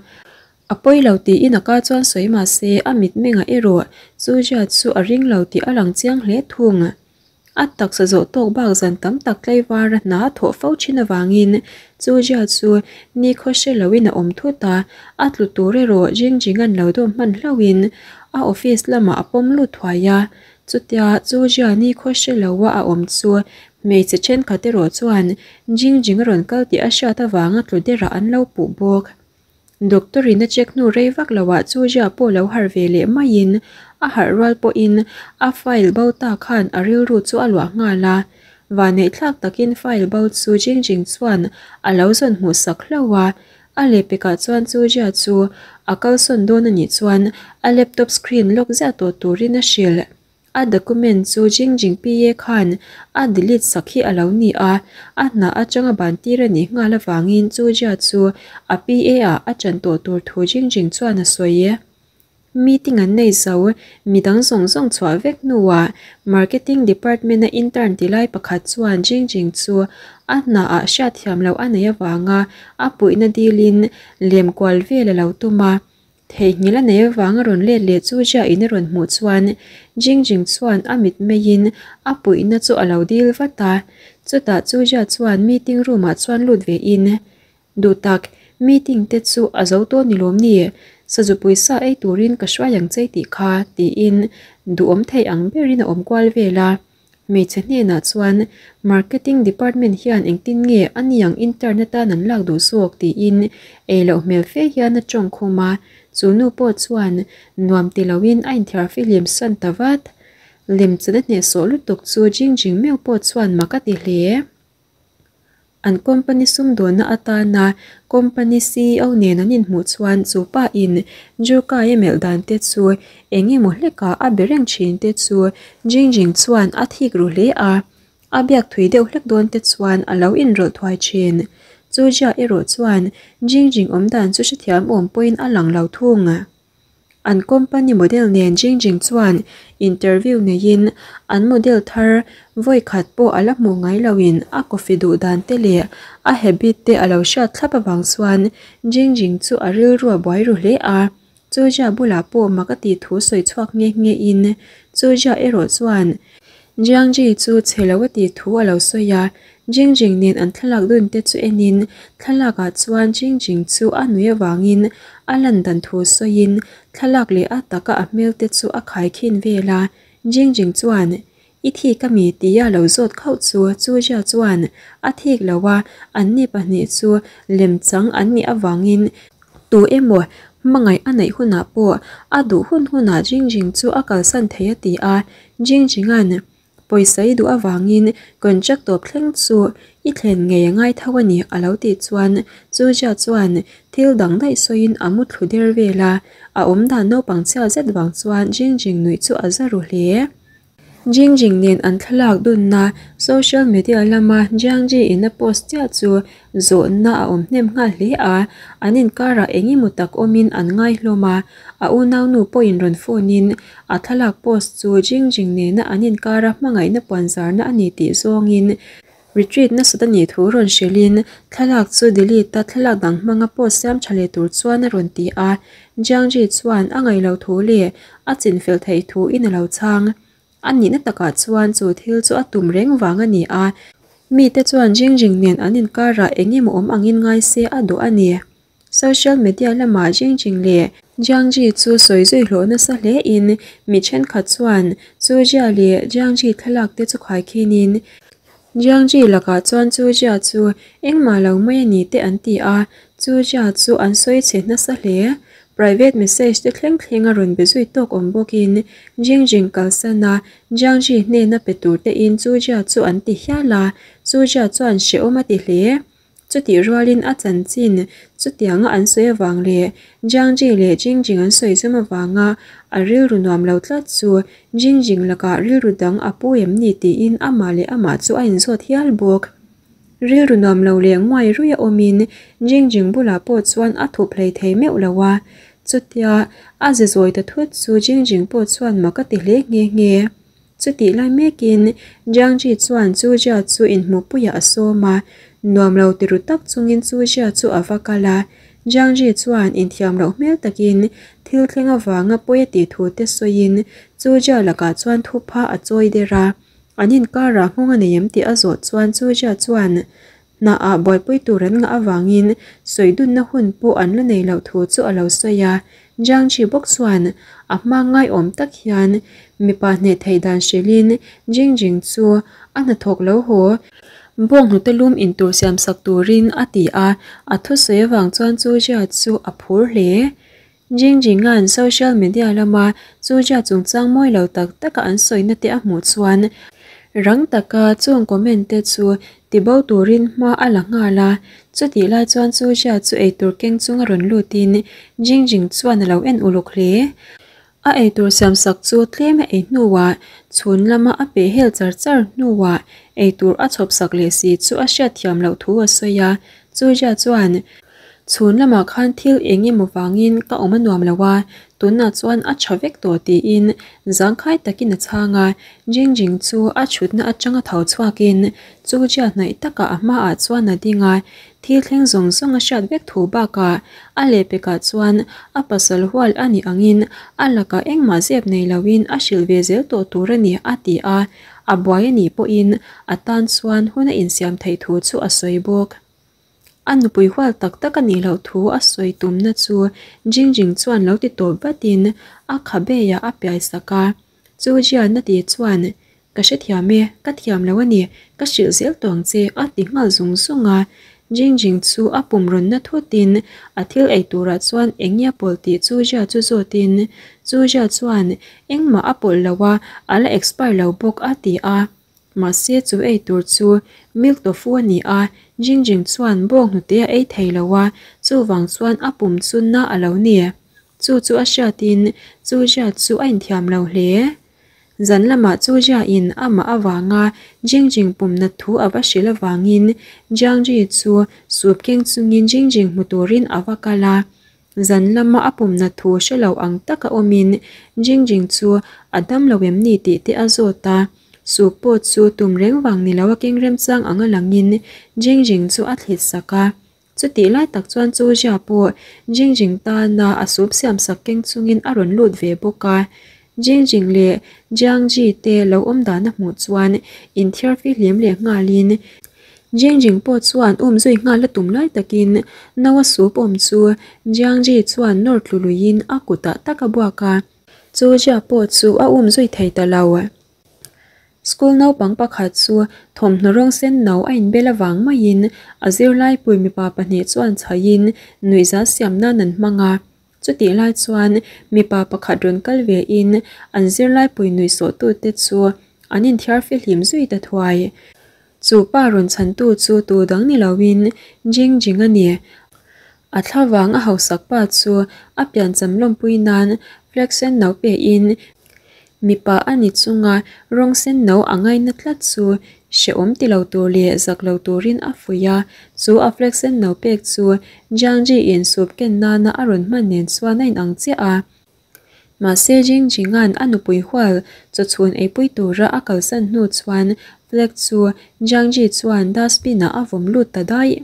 A pawi lo tiin a ka chuan sawi mah se a mitmengah erawh chu Jia chu a ring lo tih a lang chiang hle thung. A taksa zawh tawk bak zan tam tak tlaivara hna a thawh fo thin avangin chu Jia chu nikhaw hre loin a awm thut a, a tlu tur erawh Jing Jinga'n lo dawm hman hlauhin a office lamah a pawm lut thuai a. Chutia chu Jia nikhaw hre loa a awm chu hmeichhe thenkhat erawh chuan Jing Jing a rawn kal tih a hriat avanga tlu derah an lo puh bawk. Doctor in a check hnu rei vak lo ah chu Jia pawh lo harh ve leh maiin a harh rual pawhin a file bo ta khan a rilru chu a luah nghal a. Vaneihthlak takin file bo chu Jing Jing chuan a lo zawn hmuh sak hlauh a. A lehpekah chuan chu Jia chu a kalsawn dawn a nih chuan a laptop screen lock ziah tawh turin a hrilh. A document chu Jing Jing PA khan a delete sak hi a lo ni a, a hna atanga ban tir a nih nghal avangin chu Jia chu a PA ah a chan tawh tur thu Jing Jing chuan a sawi. Meeting an nei zo, midang zawng zawng chhuah vek hnuah Marketing department a intern ti lai pakhat chuan Jingjing chu a hnaah hriatthiam loh a neih avanga a puihna dilin lem kual vel a lo tum a. Theihnghilh a neih avanga rawn let leh chu Jia in a rawn hmuh chuan Jingjing chuan a mitmeiin a puihna chu a lo dil vat a. Chutah chu Jia chuan meeting room ah chuan lut ve in Duh tak, meeting te chu a zo tawh ni lawm ni? Sazu pawisa ei turin ka hruai ang che tih kha, tiin duhawm thei ang berin a awm kual vel a. Hmeichhe hnenah chuan Marketing department hian engtin nge a niang intern atan an lak duh zawk tiin ei loh hmel fe hian a tawng khum a, chu nu pawh chuan nuam ti loin a inthiar fihlim san ta vat. Lemchan a hnehsawh lutuk chu Jingjing meuh pawh chuan mak a ti hle. An company sumdawnna atana company ceo nen an inhmuh chuan chu pa in Jurkai a melh dan te chu eng emaw hlekah a be reng thin te chu Jingjing chuan a thik ru hle a, a biak thui deuh hlek dawn te chuan a lo inrawlh thuai thin. Chu Jia erawh chuan Jingjing awmdan chu hrethiam awm pawhin a lang lo thung. An company model nen Jingjing chuan interview neiin an model thar vawi khat pawh a la hmuh ngai loin a coffee duh dan te leh a habit te a lo hriat thlap avang chuan Jingjing chu a rilru a buai ru hle a. Chuzia bulah pawh mak a tih thu sawi chhuak nghe nghe in Chuzia erawh chuan Jiangji chu chhe lo a tih thu a lo sawi a, Jingjing nen an thlalak dun te chu enin thlalakah chuan Jingjing chu a nui avangin a lan dan thu sawiin thlalak leh a taka a hmel te chu a khai khin vel a, Jingjing chuan I thik a mi tia lo zawt khauh chu Chuzia chuan a thik lo a, anni pahnih chu lemchang an nih avangin tu emaw hmangaih a neih hunah pawh a duh hun hunah Jingjing chu a kalsan thei a ti a, Jingjinga'n Pawisa i duh avangin contract tawp thleng chu i thlen ngei a ngai tho a ni a lo tih chuan Chuzia chuan thil dang daih sawiin a mu thlu der vel a, a awmdan naupang chhia zet vang chuan Jingjing nuih chu a za ru hle. Jingjing nen an thlalak dunna social media lama Jiangji in a post chiah chu zawhna a awm hnem nghal hle a, an inkarah eng emaw tak awmin an ngai hlawm a, a unaunu pawhin rawn phone in a thlalak post chu Jingjing nena an inkara hmangaihna puanzarna a ni tih zawngin retreat nasat a nih thu rawn hrilhin thlalak chu delete a thlalak dang hmanga post siam tha leh tur chuan a rawn ti a, Jiangji chuan a ngaihloh thu leh a chinfel theih thu in a lo chhang. A nihna takah chuan chu thil chu a tum reng vang a ni a, mite chuan Jingjing nen an inkarah eng emaw awm angin ngai se a duh a ni. Social media lamah Jingjing leh Jiangji chu sawi zui hlawh nasa hle in mi thenkhat chuan Chu Jia leh Jiangji thlalak te chu khaikhinin Jiangji lakah chuan Chu Jia chu engmah lo mai a ni te an ti a, Chu Jia chu an sawi chhe nasa hle. Private message te thleng thleng a rawn be zui tawk awm bawkin Jingjing kalsan a Jiangji hnena pe tur te in Chu Jia chu an ti hial a, Chu Jia chuan hrehawm a ti hle. Chutih rualin a chanchin chutianga an sawi avang leh Jiangji leh Jingjing an sawi zum avanga a rilru nuam lo tlat chu Jingjing lakah rilru dang a pu em ni tiin amah leh amah chu a inzawt hial bawk. Rilru nuam lo leh nguai rui a awmin Jingjing bulah pawh chuan a thup hlei thei meuh lo a, chutia a ze zawi ta thut chu Jingjing pawh chuan mak a ti hle nghe nghe. Chutih lai mekin Jiangji chuan Chu Jia chu inhmuhpuiah a sawm a, nuam lo ti ru tak chungin Chu Jia chu a va kal a. Jiangji chuan inthiam loh hmel takin thil thleng avanga pawi a tih thu te sawiin Chu Jia lakah chuan thupha a chawi der a. An inkarah nghawng a nei em tih a zawh chuan Chu Jia chuan hnaah buaipui tur an ngah avangin sawi dunna hun pawh an la nei loh thu chu a lo sawi a. Jiangji bawk chuan a hma ngaiawm tak hian mipa hneh theih dan hrilhin Jingjing chu a hnathawk lo haw bawnghnute lum intur siamsak turin a ti a, a thusawi avang chuan Chu Jia chu a phur hle. Jingjinga'n social media lama Chu Jia chungchang mawi lo tak taka an sawina te a hmuh chuan rang taka chung comment te chu Tibo turin hma a la nghal a, chutih lai chuan Chu Jia chu eitur keng chunga rawn lutin Jingjing chuan a lo en uluk hle. A eitur siamsak chu tlem a ei hnuah chhun lama a peh hel char char hnuah eitur a chhawpsak leh si chu a hriatthiam loh thu a sawi a, Chu Jia chuan, Chhun lamah khan thil eng emaw vangin ka awm a nuam lo a, Tunah chuan a tha vek tawh tiin zangkhai takin a chhang a, Jingjing chu a thutna atanga tho chhuakin Chu Jia hnaih takah a hmaah chuan a ding a, thil thleng zawng zawng a hriat vek thu bakah a lehpekah chuan a pasal hual a nih angin a lakah engmah zep nei loin a hrilh ve zel tawh tur a ni a ti a, a buai a nih pawhin a tan chuan hun a insiam theih thu chu a sawi bawk. A nupui hual tak tak a nih loh thu a sawi tumna chu Jingjing chuan lo ti tawp vatin a khabeiah a piai sak a. Chu Jian a ti chuan, Ka hrethiam e, ka thiam lo a ni, ka hrilh zel tawh ang che a ti nghal zung zung a. Jingjing chu a pum rawn na thutin a thil ei turah chuan eng nge a pawlh tih Chu Jia chu zawtin Chu Jia chuan engmah a pawlh lo a, a la expire lo bawk a ti a. Mahse chu ei tur chu milk tofu a ni a, Jingjing chuan bawng hnute a ei thei lo a, chuvang chuan a pum chu na a lo ni. Chu chu a hriatin Chu Jia chu a inthiam lo hle. Zan lamah Chu Jia in amah avanga Jingjing pum nat thu a va hrilh avangin Jiangji chu sup keng chungin Jingjing hmu turin a va kal a. Zan lama a pum nat thu hre lo ang taka awmin Jingjing chu a dam lo em ni tih te a zawt a. Sup pawh chu tum reng vang ni lo a keng remchang anga langin Jingjing chu a thlit sak a. Chutih lai tak chuan Chu Jia pawh Jingjing tana a sup siam sak keng chungin a rawn lut ve bawk a. Jingjing leh Jiangji te lo awm dan a hmuh chuan inthiar fihlim leh nghalin Jingjing pawh chuan um zui nghal a tum lai takin Noa sup awm chu Jiangji chuan nawr tlu luiin a kutah tak a buak a. Chu Jia pawh chu a um zui thei ta lo. School naupang pakhat chu thawmhnaw rawng sen no a inbel avang maiin a zirlaipui mipa pahnih chuan chhaiin nuihza siam nan an hmang a. Chutih lai chuan mipa pakhat rawn kal ve in an zirlaipui nuihsawhtute chu an inthiar fihlim zui ta thuai. Chu pa rawn chhantu chu tu dang ni loin Jing Jing a ni. A thla vang a hausak pa chu a piancham lawmpui nan flag sen no pe in mipa a ni chunga rawng sen no a ngaina tlat chu hrehawm ti lo tur leh zak lo turin a fuih a, chu a flag sen no pek chu Jiang Ji in sup ken nana a rawn hman nen chuan a inang chiah a. Mahse Jing Jinga'n a nupui hual chawchhun eipui tura a kalsan hnu chuan flag chu Jiang Ji chuan dustbin ah a vawm lut ta daih.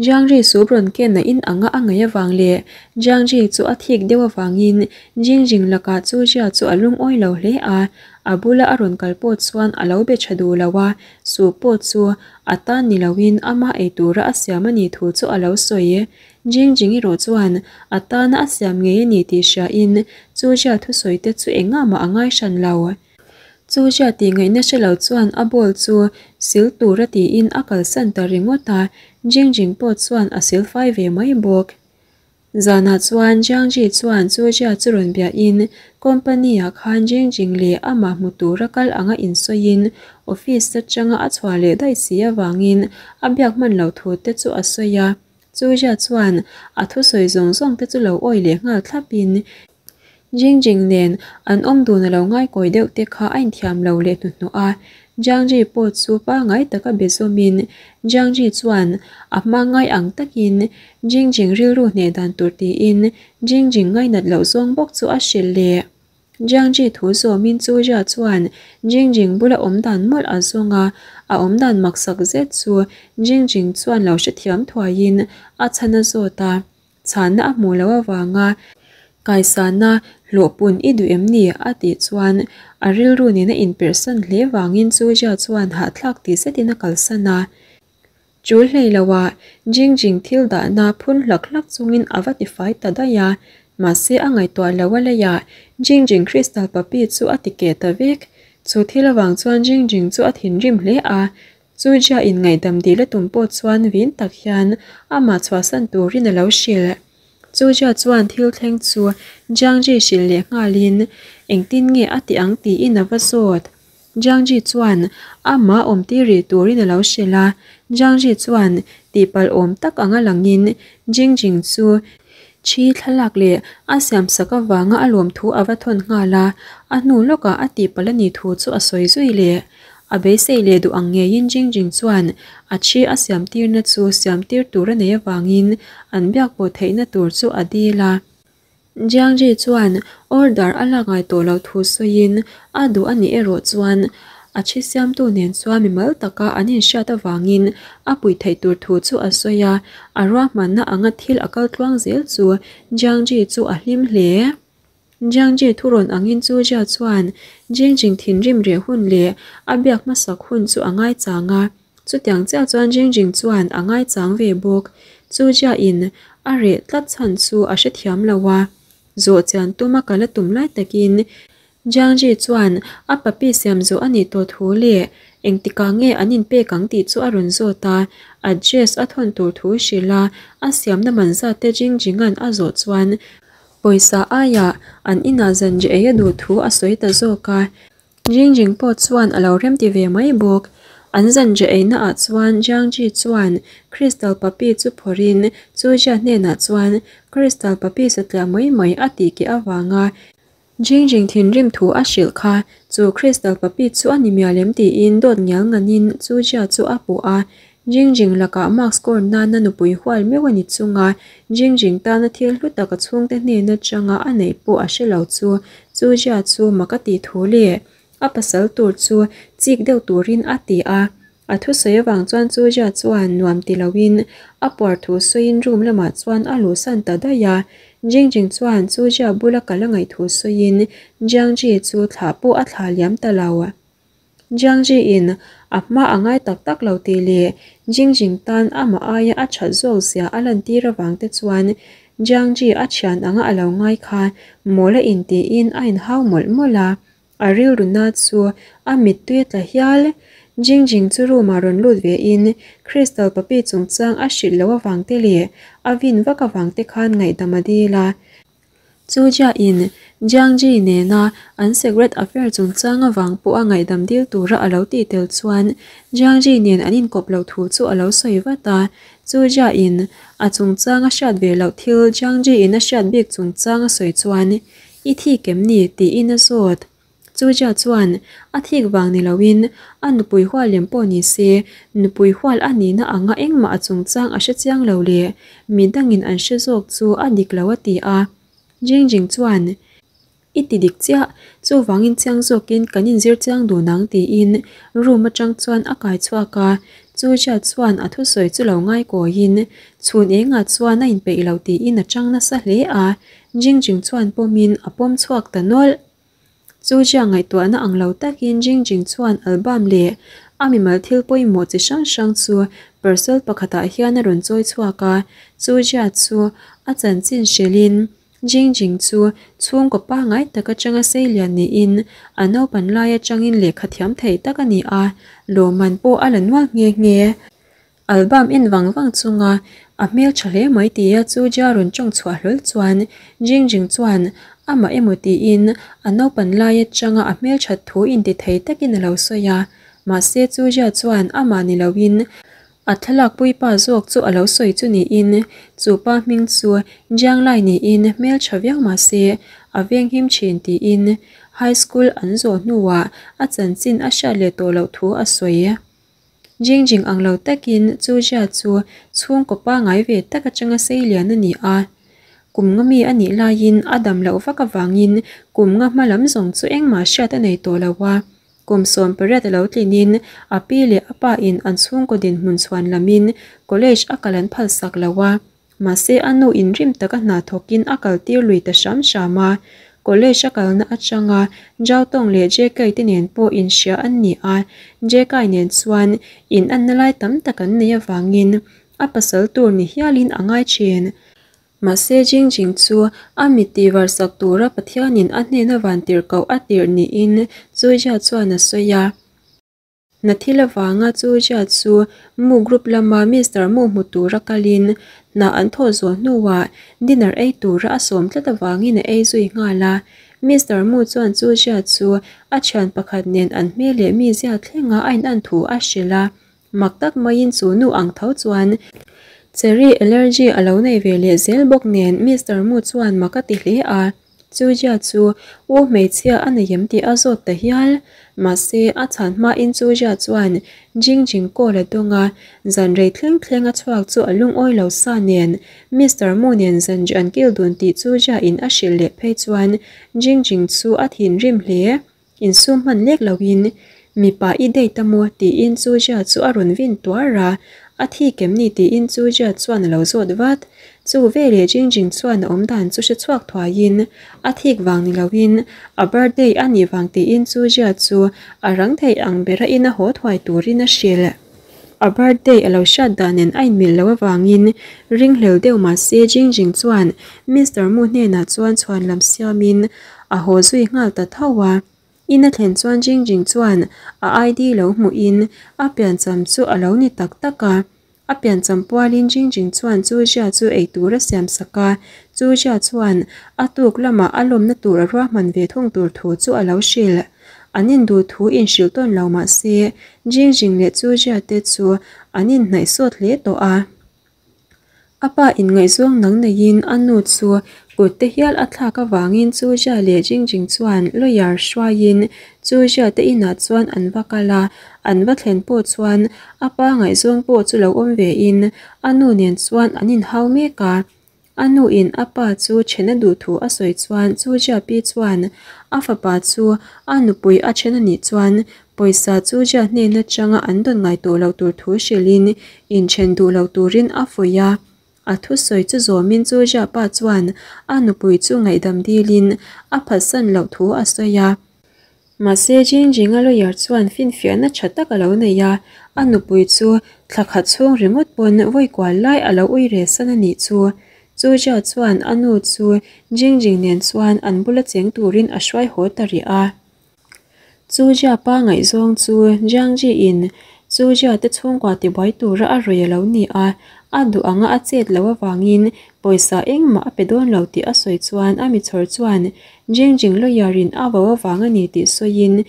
Jiangri sup rawn ken a in anga a ngaih avang leh Jiangri chu a thik deuh avangin Jingjing lakah chu Jia chu a lungawi lo hle a, a bula a rawn kal pawh chuan a lo be tha duh lo a, sup pawh chu a tan ni loin ama ei tura a siam a nih thu chu a lo sawi. Jingjing erawh chuan a tana a siam ngei a ni tih hriain chu Jia thusawi te chu engah mah a ngai hran lo. Chu Jia tih ngaihna hre lo chuan a ball chu sil tura tiin a kalsan ta ringawt a, Jingjing pawh chuan a sil fai ve mai bawk. Zanah chuan Jiangji chuan Chu Jia chu rawn biahin company-ah khan Jingjing leh amah hmu tura kal anga insawiin office atanga a chhuah leh daih si avangin a biak hman loh thu te chu a sawi a. Chu Jia chuan a thusawi zawng zawng te chu lo awi leh nghal thlapin Jingjing nen an awm dun a lo ngaikawi deuh te kha a inthiam lo leh hnuhnawh a, Jiangji pawh chu pangngai taka be zawmin Jiangji chuan a hma ngai ang takin Jingjing rilru hneh dan tur tiin Jingjing ngainat loh zawng bawk chu a hrilh leh. Jiangji thu zawmin Chu Jia chuan Jingjing bula awm dan mawlh a zawng a, a awm dan maksak zet chu Jingjing chuan lo hrethiam thuaiin a chhan a zawt a. Chhanna a hmuh loh avanga kaisana hlawhpun i duh em ni? a tih chuan a rilru nena inperhsan hle vangin chu Jia chuan hahthlak tih zetin a kalsan a. Chul hlei loah Jing Jing thil dahna phun hlak hlak chungin a va tifai ta daih a, mahse a ngaihtuah lo a leiah Jing Jing Crystal Puppy chu a ti keh ta vek. Chu thil avang chuan Jing Jing chu a thinrim hle a, Chu Jia in ngaihdam dil a tum pawh chuan vin tak hian amah chhuahsan turin a lo hrilh. Chu Jia chuan thil thleng chu Jiangji hrilh leh nghalin engtin nge a ti ang tiin a va zawt. Jiangji chuan amah awm tir rih turin a lo hrilh a, Jiangji chuan tihpalh awm tak anga langin Jingjing chu thi thlalak leh a siamsak avanga a lawmthu a va thawn nghal a, a hnu lawkah a tihpalh a nih thu chu a sawi zui leh. A beisei leh duh ang ngeiin Jingjing chuan a thi a siamtirna chu siamtir tur a nei avangin an biak pawh theihna tur chu a dil a. Jiang Ji chuan order a lak ngai tawh loh thu sawiin a duh a nih erawh chuan a thi siamtu nen chuan mimal taka an inhriat avangin a puih theih tur thu chu a sawi a, a ruahmanna anga thil a kal tluang zel chu Jiang Ji chu a hlim hle. Jiang Ji thurawn angin Chu Jia chuan Jing Jing thinrim reh hun leh a biak hmasak hun chu a ngaichang a, chutiang chiah chuan Jing Jing chuan a ngaichang ve bawk. Chu Jia in a reh tlat chhan chu a hrethiam lo a, zawh chian tuma kal a tum lai takin Jiang Ji chuan a papi siam zawh a nih tawh thu leh engtikah nge an inpek ang tih chu a rawn zawt a, address a thawn tur thu hrilh a, a siamna man zat te Jing Jinga'n a zawh chuan pawisa aiah an inah zanri ei a duh thu a sawi ta zawk a. Jing Jing pawh chuan a lo remti ve mai bawk. An zanri eina ah chuan Jiang Ji chuan Crystal Puppy chu phawrhin Chu Jia hnenah chuan Crystal Puppy satliah mai mai a tih keh avanga Jing Jing thinrim thu a hrilh kha chu Crystal Puppy chu a ni mial em tiin dawt ngial nganin Chu Jia chu a puh a. Jing Jing lakah mark score nana nupui hual meuh a ni chunga Jing Jing tana thil hlu tak a chhungte hnen atanga a neih pawh a hre lo chu Chu Jia chu mak a tih thu leh a pasal tur chu chik deuh turin a ti a. A thusawi avang chuan Chu Jia chuan nuam ti loin a puar thu sawiin room lamah chuan a luhsan ta daih a. Jing Jing chuan Chu Jia bula kal a ngaih thu sawiin Jiang Ji chu thlah pawh a thlah liam ta lo. Jiang Ji in a hma a ngai tak tak lo tih leh Jing Jing tan amah aia a that zawk zia a lantir avang te chuan Jiang Ji a thian anga a lo ngai kha mawl a intiin a inhau mawlh mawlh a. A rilru na chu a mittui a tla hial. Jing Jing chu room ah rawn lut ve in Crystal Puppy chungchang a hrilh loh avang te leh a vin vak avang te khan ngaihdam a dil a. Chu Jia in Jiang Ji nena an secret affair chungchang avang pawh a ngaihdam dil tura a lo tih tel chuan Jiang Ji nen an inkawp loh thu chu a lo sawi vat a. Chu Jia in a chungchang a hriat ve loh thil Jiang Ji in a hriat bik chungchang a sawi chuan I thik em ni? tiin a zawt. Chuja chuan a thik vang ni loin a nupui hual lem pawh ni se, nupui hual a nihna anga engmah a chungchang a hre chiang lo leh midangin an hre zawk chu a dik lo a ti a. Jing Jing chuan, I ti dik chiah, chuvangin chiang zawkin kan inzir chiang dun ang tiin room atang chuan a kai chhuak a. Chuja chuan a thusawi chu lo ngai kawiin chhun engah chuan a inpeih lo tiin a chang nasa hle a. Jing Jing chuan pawmin a pawm chhuak ta nawlh. Chu Jia ngaihtuahna ang lo takin Jing Jing chuan album leh a mimal thil pawimawh chi hrang hrang chu parcel pakhatah hian a rawn chawi chhuak a. Chu Jia chu a chanchin hrilhin Jing Jing chu chhungkaw pangngai tak atanga seilian niin a naupan lai atangin lehkha thiam thei tak a ni a, lawmman pawh a la nual nghe nghe. Album en vang vang chunga a hmel tha hle mai tia chu Jia rawn tawng chhuah hlawl chuan Jing Jing chuan amah emaw tiin a naupan lai atanga a hmel that thu inti thei takin a lo sawi a. Mahse chu Jia chuan amah ni loin a thlalak puipa zawk chu a lo sawi chu niin chu pa hming chu Jiang Lai niin hmel tha viau mahse a venghim thin tiin high school an zawh hnuah a chanchin a hriat leh tawh loh thu a sawi. Jing Jing ang lo takin Chu Jia chu chhungkaw pangngai ve tak atanga seilian a ni a. Kum nga mi a nih laiin a dam loh vak avangin kum nga hma lam zawng chu engmah hriat a nei tawh lo a. Kum 18 a lo tlinin a pi leh a pa in an chhungkaw dinhmun chhuan lamin college a kal an phalsak lo a. Mahse a nu inrim taka hna thawkin a kaltir lui ta hram hram a, college a kalna atanga Zhao Tong leh JK te nen pawh inhria an ni a, JK nen chuan in anna lai tam tak an nei avangin a pasal tur ni hialin a ngai thin. Mahse Jing Jing chu a mit tihvar sak tura Pathianin a hnena vantirhkoh a tirh niin Zui Jia chuan a sawi a. Hna thil avanga chu Jia chu Mu Group lama Mister Mu hmu tura kalin hna an thawh zawh hnuah dinner ei tura a sawm tlat avangin a ei zui nghal a. Mister Mu chuan chu Jia chu a thian pakhat nen an hmel leh mizia thlenga a inan thu a hrilh a. Mak tak maiin chu nu ang tho chuan cherry allergy a lo nei ve leh zel bawk nen Mister Mu chuan mak a ti hle a. Chu Jia chu u hmeichhia a nei em tih a zawt ta hial. Mahse, a chhan hmain Chu Jia chuan Jing Jing call a dawng a, zan rei thleng thleng a chhuak chu a lungawi lo sa nen Mister Mu nen zanri an kil dun tih Chu Jia in a hrilh leh phei chuan Jing Jing chu a thinrim hle. Insum hman lek loin mipa i date a maw tiin Chu Jia chu a rawn vin tuar a, a thi kem ni tiin Chu Jia chuan a lo zawt vat. Chu veleh Jing Jing chuan a awm dan chu hre chhuak thuaiin a thik vang ni loin a birthday a nih vang tiin Chu Jia chu a rang thei ang bera in a haw thuai turin a hrilh. A birthday a lo hriat dan nen a inmilh loh avangin ringhlel deuh mah se Jing Jing chuan Mister Mu hnenah chuan chhuan lam siamin a haw zui nghal ta tho a. In a thlen chuan Jing Jing chuan a ID lo hmuhin a piancham chu a lo ni tak tak a. A piancham pualin Jing Jing chuan Chu Jia chu eitur a siam sak a, Chu Jia chuan a tuk lamah a lawmna tur a ruahman ve thung tur thu chu a lo hrilh. An induh thu inhrilh tawn lo mah se, Jing Jing leh Chu Jia te chu an inhnaih sawt hle tawh a. A pa inngaihzawng nang neiin a nu chu kut te hial a thlak avangin Chu Jia leh Jing Jing chuan lawyer hruaiin Chu Jia te inah chuan an va kal a, an va thlen pawh chuan a pa ngaihzawng pawh chu lo awm vein a nu nen chuan an inhau mek a. A nu in a pa chu then a duh thu a sawi chuan Chu Jia pi chuan a fapa chu a nupui a then a nih chuan pawisa Chu Jia hnen atanga an dawn ngai tawh loh tur thu hrilhin inthen duh lo turin a fuih a. A thusawi chu zawmin Chu Jia pa chuan a nupui chu ngaihdam dilin a phatsan loh thu a sawi a. Mahse, Jing Jinga lawyer chuan finfiahna tha tak a lo nei a, a nupui chu thla khat chhung ringawt pawn vawi kual lai a lo ui reh san a nih chu. Chu Jia chuan a nu chu Jing Jing nen chuan an bula cheng turin a hruai haw ta rih a. Chu Jia pa ngaihzawng chu Jiang Ji in Chu Jia te chhungkua tibuai tura a rawi a lo ni a, a duh anga a chet loh avangin pawisa engmah a pe dawn lo tih a sawi chuan a michhawr chuan Jing Jing lawyer in a vo avang a ni tih sawiin,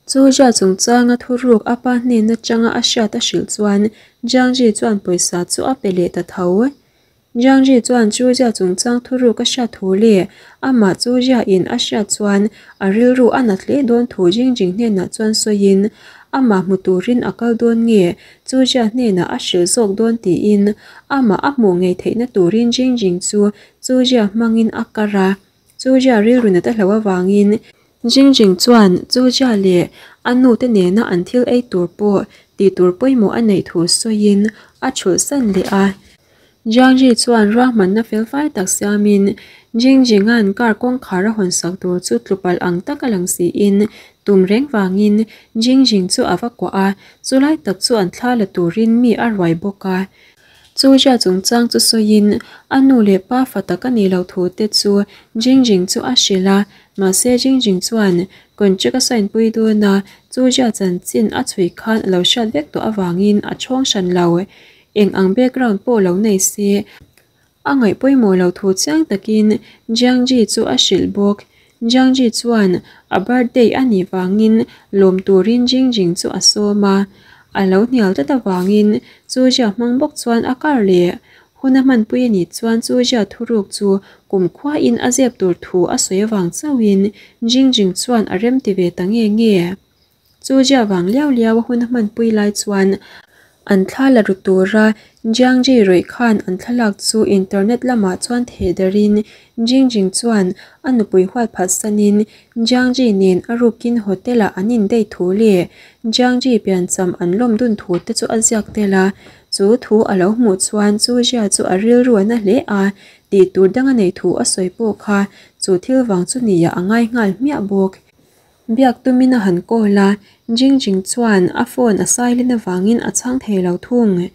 Chu Jia chungchanga thuruk a pa hnen atanga a hriat a hrilh chuan Jiang Ji chuan pawisa chu a pe leh ta tho. Jiang Ji chuan Chu Jia chungchang thuruk a hriat thu leh amah Chu Jia in a hriat chuan a rilru a nat hle dawn thu Jing Jing hnenah chuan sawiin amah hmu turin a kal dawn nge Chu Jia hnenah a hrilh zawk dawn tiin amah a hmuh ngei theihna turin Jing Jing chu Chu Jia hmangin a kar a. Chu Jia rilru nat a hlauh avangin Jing Jing chuan Chu Jia leh a nu te nena an thil ei tur pawh tih tur pawimawh a neih thu sawiin a chhulhsan leh a. Jiang Ji chuan ruahmanna felfai tak siamin Jing Jinga'n car kawngkhar a hawnsak tur chu tlupalh ang tak a lang siin tum reng vangin Jing Jing chu a va kuah a, chulai tak chu an thla la turin mi a ruai bawk a. Chu Jia chungchang chu sawiin a nu leh pa fa tak a nih loh thu te chu Jing Jing chu a hrilh a, mahse Jing Jing chuan contract a sign pui dawn a, Chu Jia chanchin a chhui khan a lo hriat vek tawh avangin a chhawng hran lo. Eng ang background pawh lo nei se a ngaih pawimawh loh thu chiang takin Jiang Ji chu a hrilh bawk. Jiang Ji chuan a birthday a nih vangin lawm turin Jing Jing chu a sawm a. A lo hnial tlat avangin Chu Jia hmang bawk chuan a kar leh. Hun a hmanpui a nih chuan Chu Jia thuruk chu kumkhuain a zep tur thu a sawi avang chauhin Jing Jing chuan a remti ve ta nge nge. Chu Jia vang liau liau a hun a hmanpui lai chuan an thla la ru tura Jiang Ji rawih khan an thlalak chu internet lamah chuan theh darin Jing Jing chuan a nupui huat phatsanin Jiang Ji nen a rukin hotel ah an indei thu leh Jiang Ji piancham an lawm dun thu te chu a ziak tel a. Chu thu a lo hmuh chuan Chu Jia chu a rilru a na hle a, tih tur dang a nei thu a sawi pawh kha chu thil vang chu nia a ngai nghal hmiah bawk. Biak tumin a han call a, Jing Jing chuan a phone a silent avangin a chhang thei lo thung.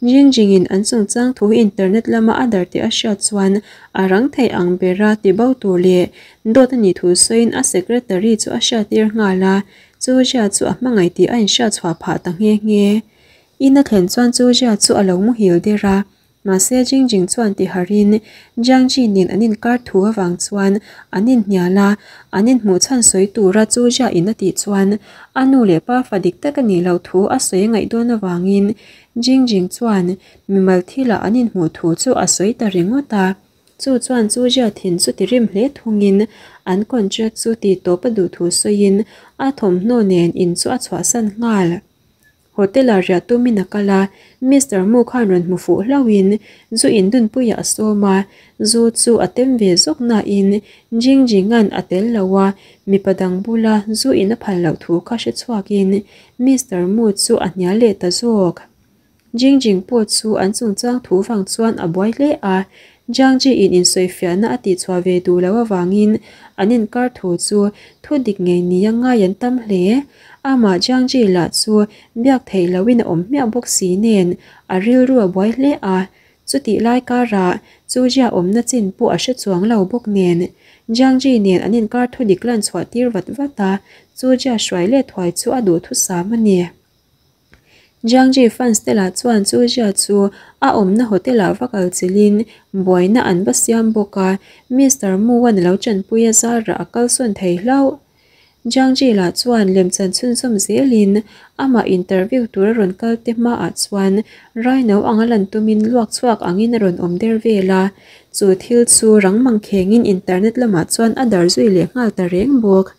Jing Jingin an chungchang thu internet lama a dar tih a hriat chuan a rang thei ang bera ti bo tur leh dawt a nih thu sawiin a secretary chu a hriattir nghal a, Chu Jia chu a hmangaih tih a inhriat chhuah phah ta nghe nghe. In a thlen chuan Chu Jia chu a lo muhil der a, Mahse Jing Jing chuan ti harin Jiang Ji nen an inkar thu avang chuan an inhnial a, an inhmuh chhan sawi tura Chu Jia in a tih chuan a nu leh pa fa dik tak a nih loh thu a sawi a ngaih dawn avangin Jing Jing chuan mimal thilah an inhmuh thu chu a sawi ta ringawt a. Chu chuan Chu Jia thin chu ti rim hle thungin an contract chu ti tawp a duh thu sawiin a thawmhnaw nen in chu a chhuahsan nghal. Hotel ah riah tumin a kal a, Mister Mu khan rawn hmu fuh hlauhin zu indunpuiah a sawm a, zu chu a tem ve zawk nain Jing Jinga'n a tel lo a, mipa dang bula zu in a phal loh thu kha hre chhuakin Mister Mu chu a hnial leh ta zawk. Jing Jing pawh chu an chungchang thu vang chuan a buai hle a, Jiang Ji in insawifiahna a tihchhuah ve duh loh avangin an inkar thu chu thu dik ngei nia ngai an tam hle. Amah Jiang Ji lah chu biak theih lohin a awm hmiah bawk si nen a rilru a buai hle a, chutih lai karah chu Jia awmna chin pawh a hre chuang lo bawk nen Jiang Ji nen an inkar thu dik lan chhuah tir vat vat a, chu Jia hruai let thuai chu a duhthusam a ni. Jiangji fans te lah chuan chu Jia chu a awmna hotel ah va kal chilhin buaina an va siam bawk a, Mister Mu-a'n a lo chanpui a zarah a kalsawn thei hlauh. Jiangji lah chuan lemchan chhunzawm zelin amah interview tur a rawn kal te hmaah chuan raino anga lan tumin luak chhuak angin a rawn awm der vel a, chu thil chu rang mangkhengin internet lamah chuan a dar zui leh nghal ta reng bawk.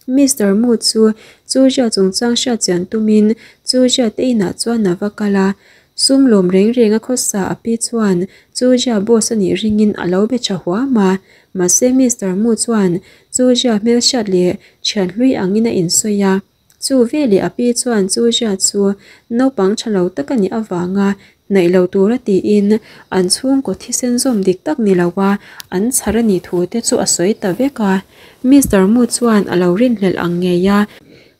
Mister Mu chu Chuzia chungchang hriat chian tumin Chuzia te inah chuan a va kal a, sum lawm reng reng a khawsa a pi chuan Chuzia boss a nih ringin a lo be tha huam a, mahse Mister Mu chuan Chuzia hmelhriat leh thian hlui angin a insawi a, chu veleh a pi chuan Chuzia chu naupang tha lo tak a nih avanga Hnaih lo tura tiin an chhungkaw thisen zawm dik tak ni lo a, an chhar a nih thu te chu a sawi ta vek a. Mister Mu chuan a lo rinhlelh ang ngei a,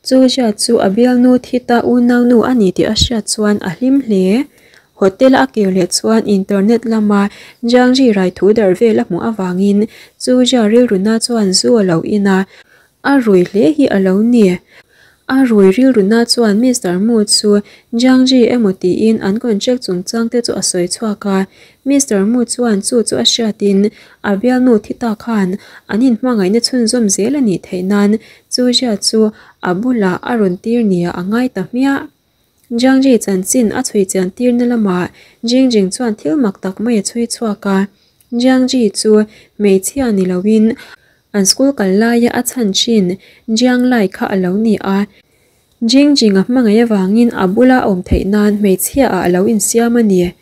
chu Jia chu a bialnu thi ta unaunu a ni tih a hriat chuan a hlim hle. Hotel a kir leh chuan internet lama Jiang Ji rai thu darh vel a hmuh avangin chu Jia rilruna chuan zu a lo in a, A rui hle hi a lo ni. A rui rilruna chuan Mister Mu chu Jiang Ji emaw tiin an contract chungchang te chu a sawi chhuak a. Mister Mu chuan chu chu a hriatin a bialnu thi ta khan an inhmangaihna chhunzawm zel a nih theih nan chu Jia chu a bulah a rawn tir nia a ngai ta hmiah. Jiang Ji chanchin a chhui chian tirna lamah Jing Jing chuan thil mak tak mai a chhui chhuak a. Jiang Ji chu hmeichhia ni loin An school kal laia a chhan thin Jiang Lai kha a lo ni a, Jing Jing a hmangaih avangin a bula awm theih nan hmeichhia ah a lo insiam a ni.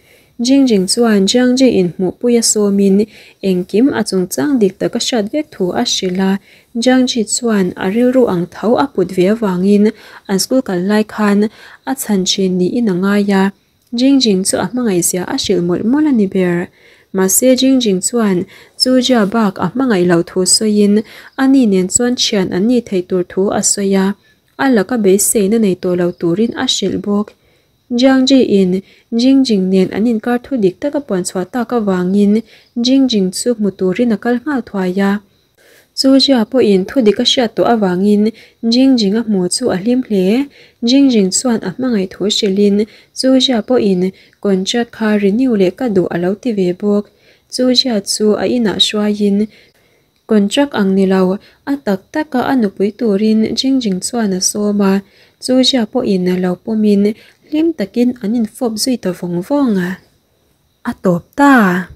Jing Jing chuan Jiang Ji inhmuhpui a sawmin engkim a chungchang dik tak a hriat vek thu a hrilh a, Jiang Ji chuan a rilru ang tho a put ve avangin an school kal lai khan a chhan thin niin a ngai a. Jing Jing chu a hmangaihzia a hrilh mawlh mawlh a ni ber. Mahse Jing Jing chuan Chu Jia bak a hmangaih loh thu sawiin a ni nen chuan thian an nih theih tur thu a sawi a, a laka beiseina nei tawh lo turin a hrilh bawk. Jiang Ji in Jing Jing nen an inkar thu dik taka puan chhuah tak avangin Jing Jing chu hmu turin a kal nghal thuai a. Chu Jia pawhin thu dik a hriat tawh avangin Jing Jing a hmu chu a hlim hle. Jing Jing chuan a hmangaih thu hrilhin Chu Jia pawhin contract kha renew leh ka duh a lo ti ve bawk. Chu Jia chu a inah hruaiin contract ang ni lo, a tak taka a nupui turin Jing Jing chuan a sawm a. Chu Jia pawhin lo pawmin hlim takin an infawp zui ta vawng vawng a. A tawp ta.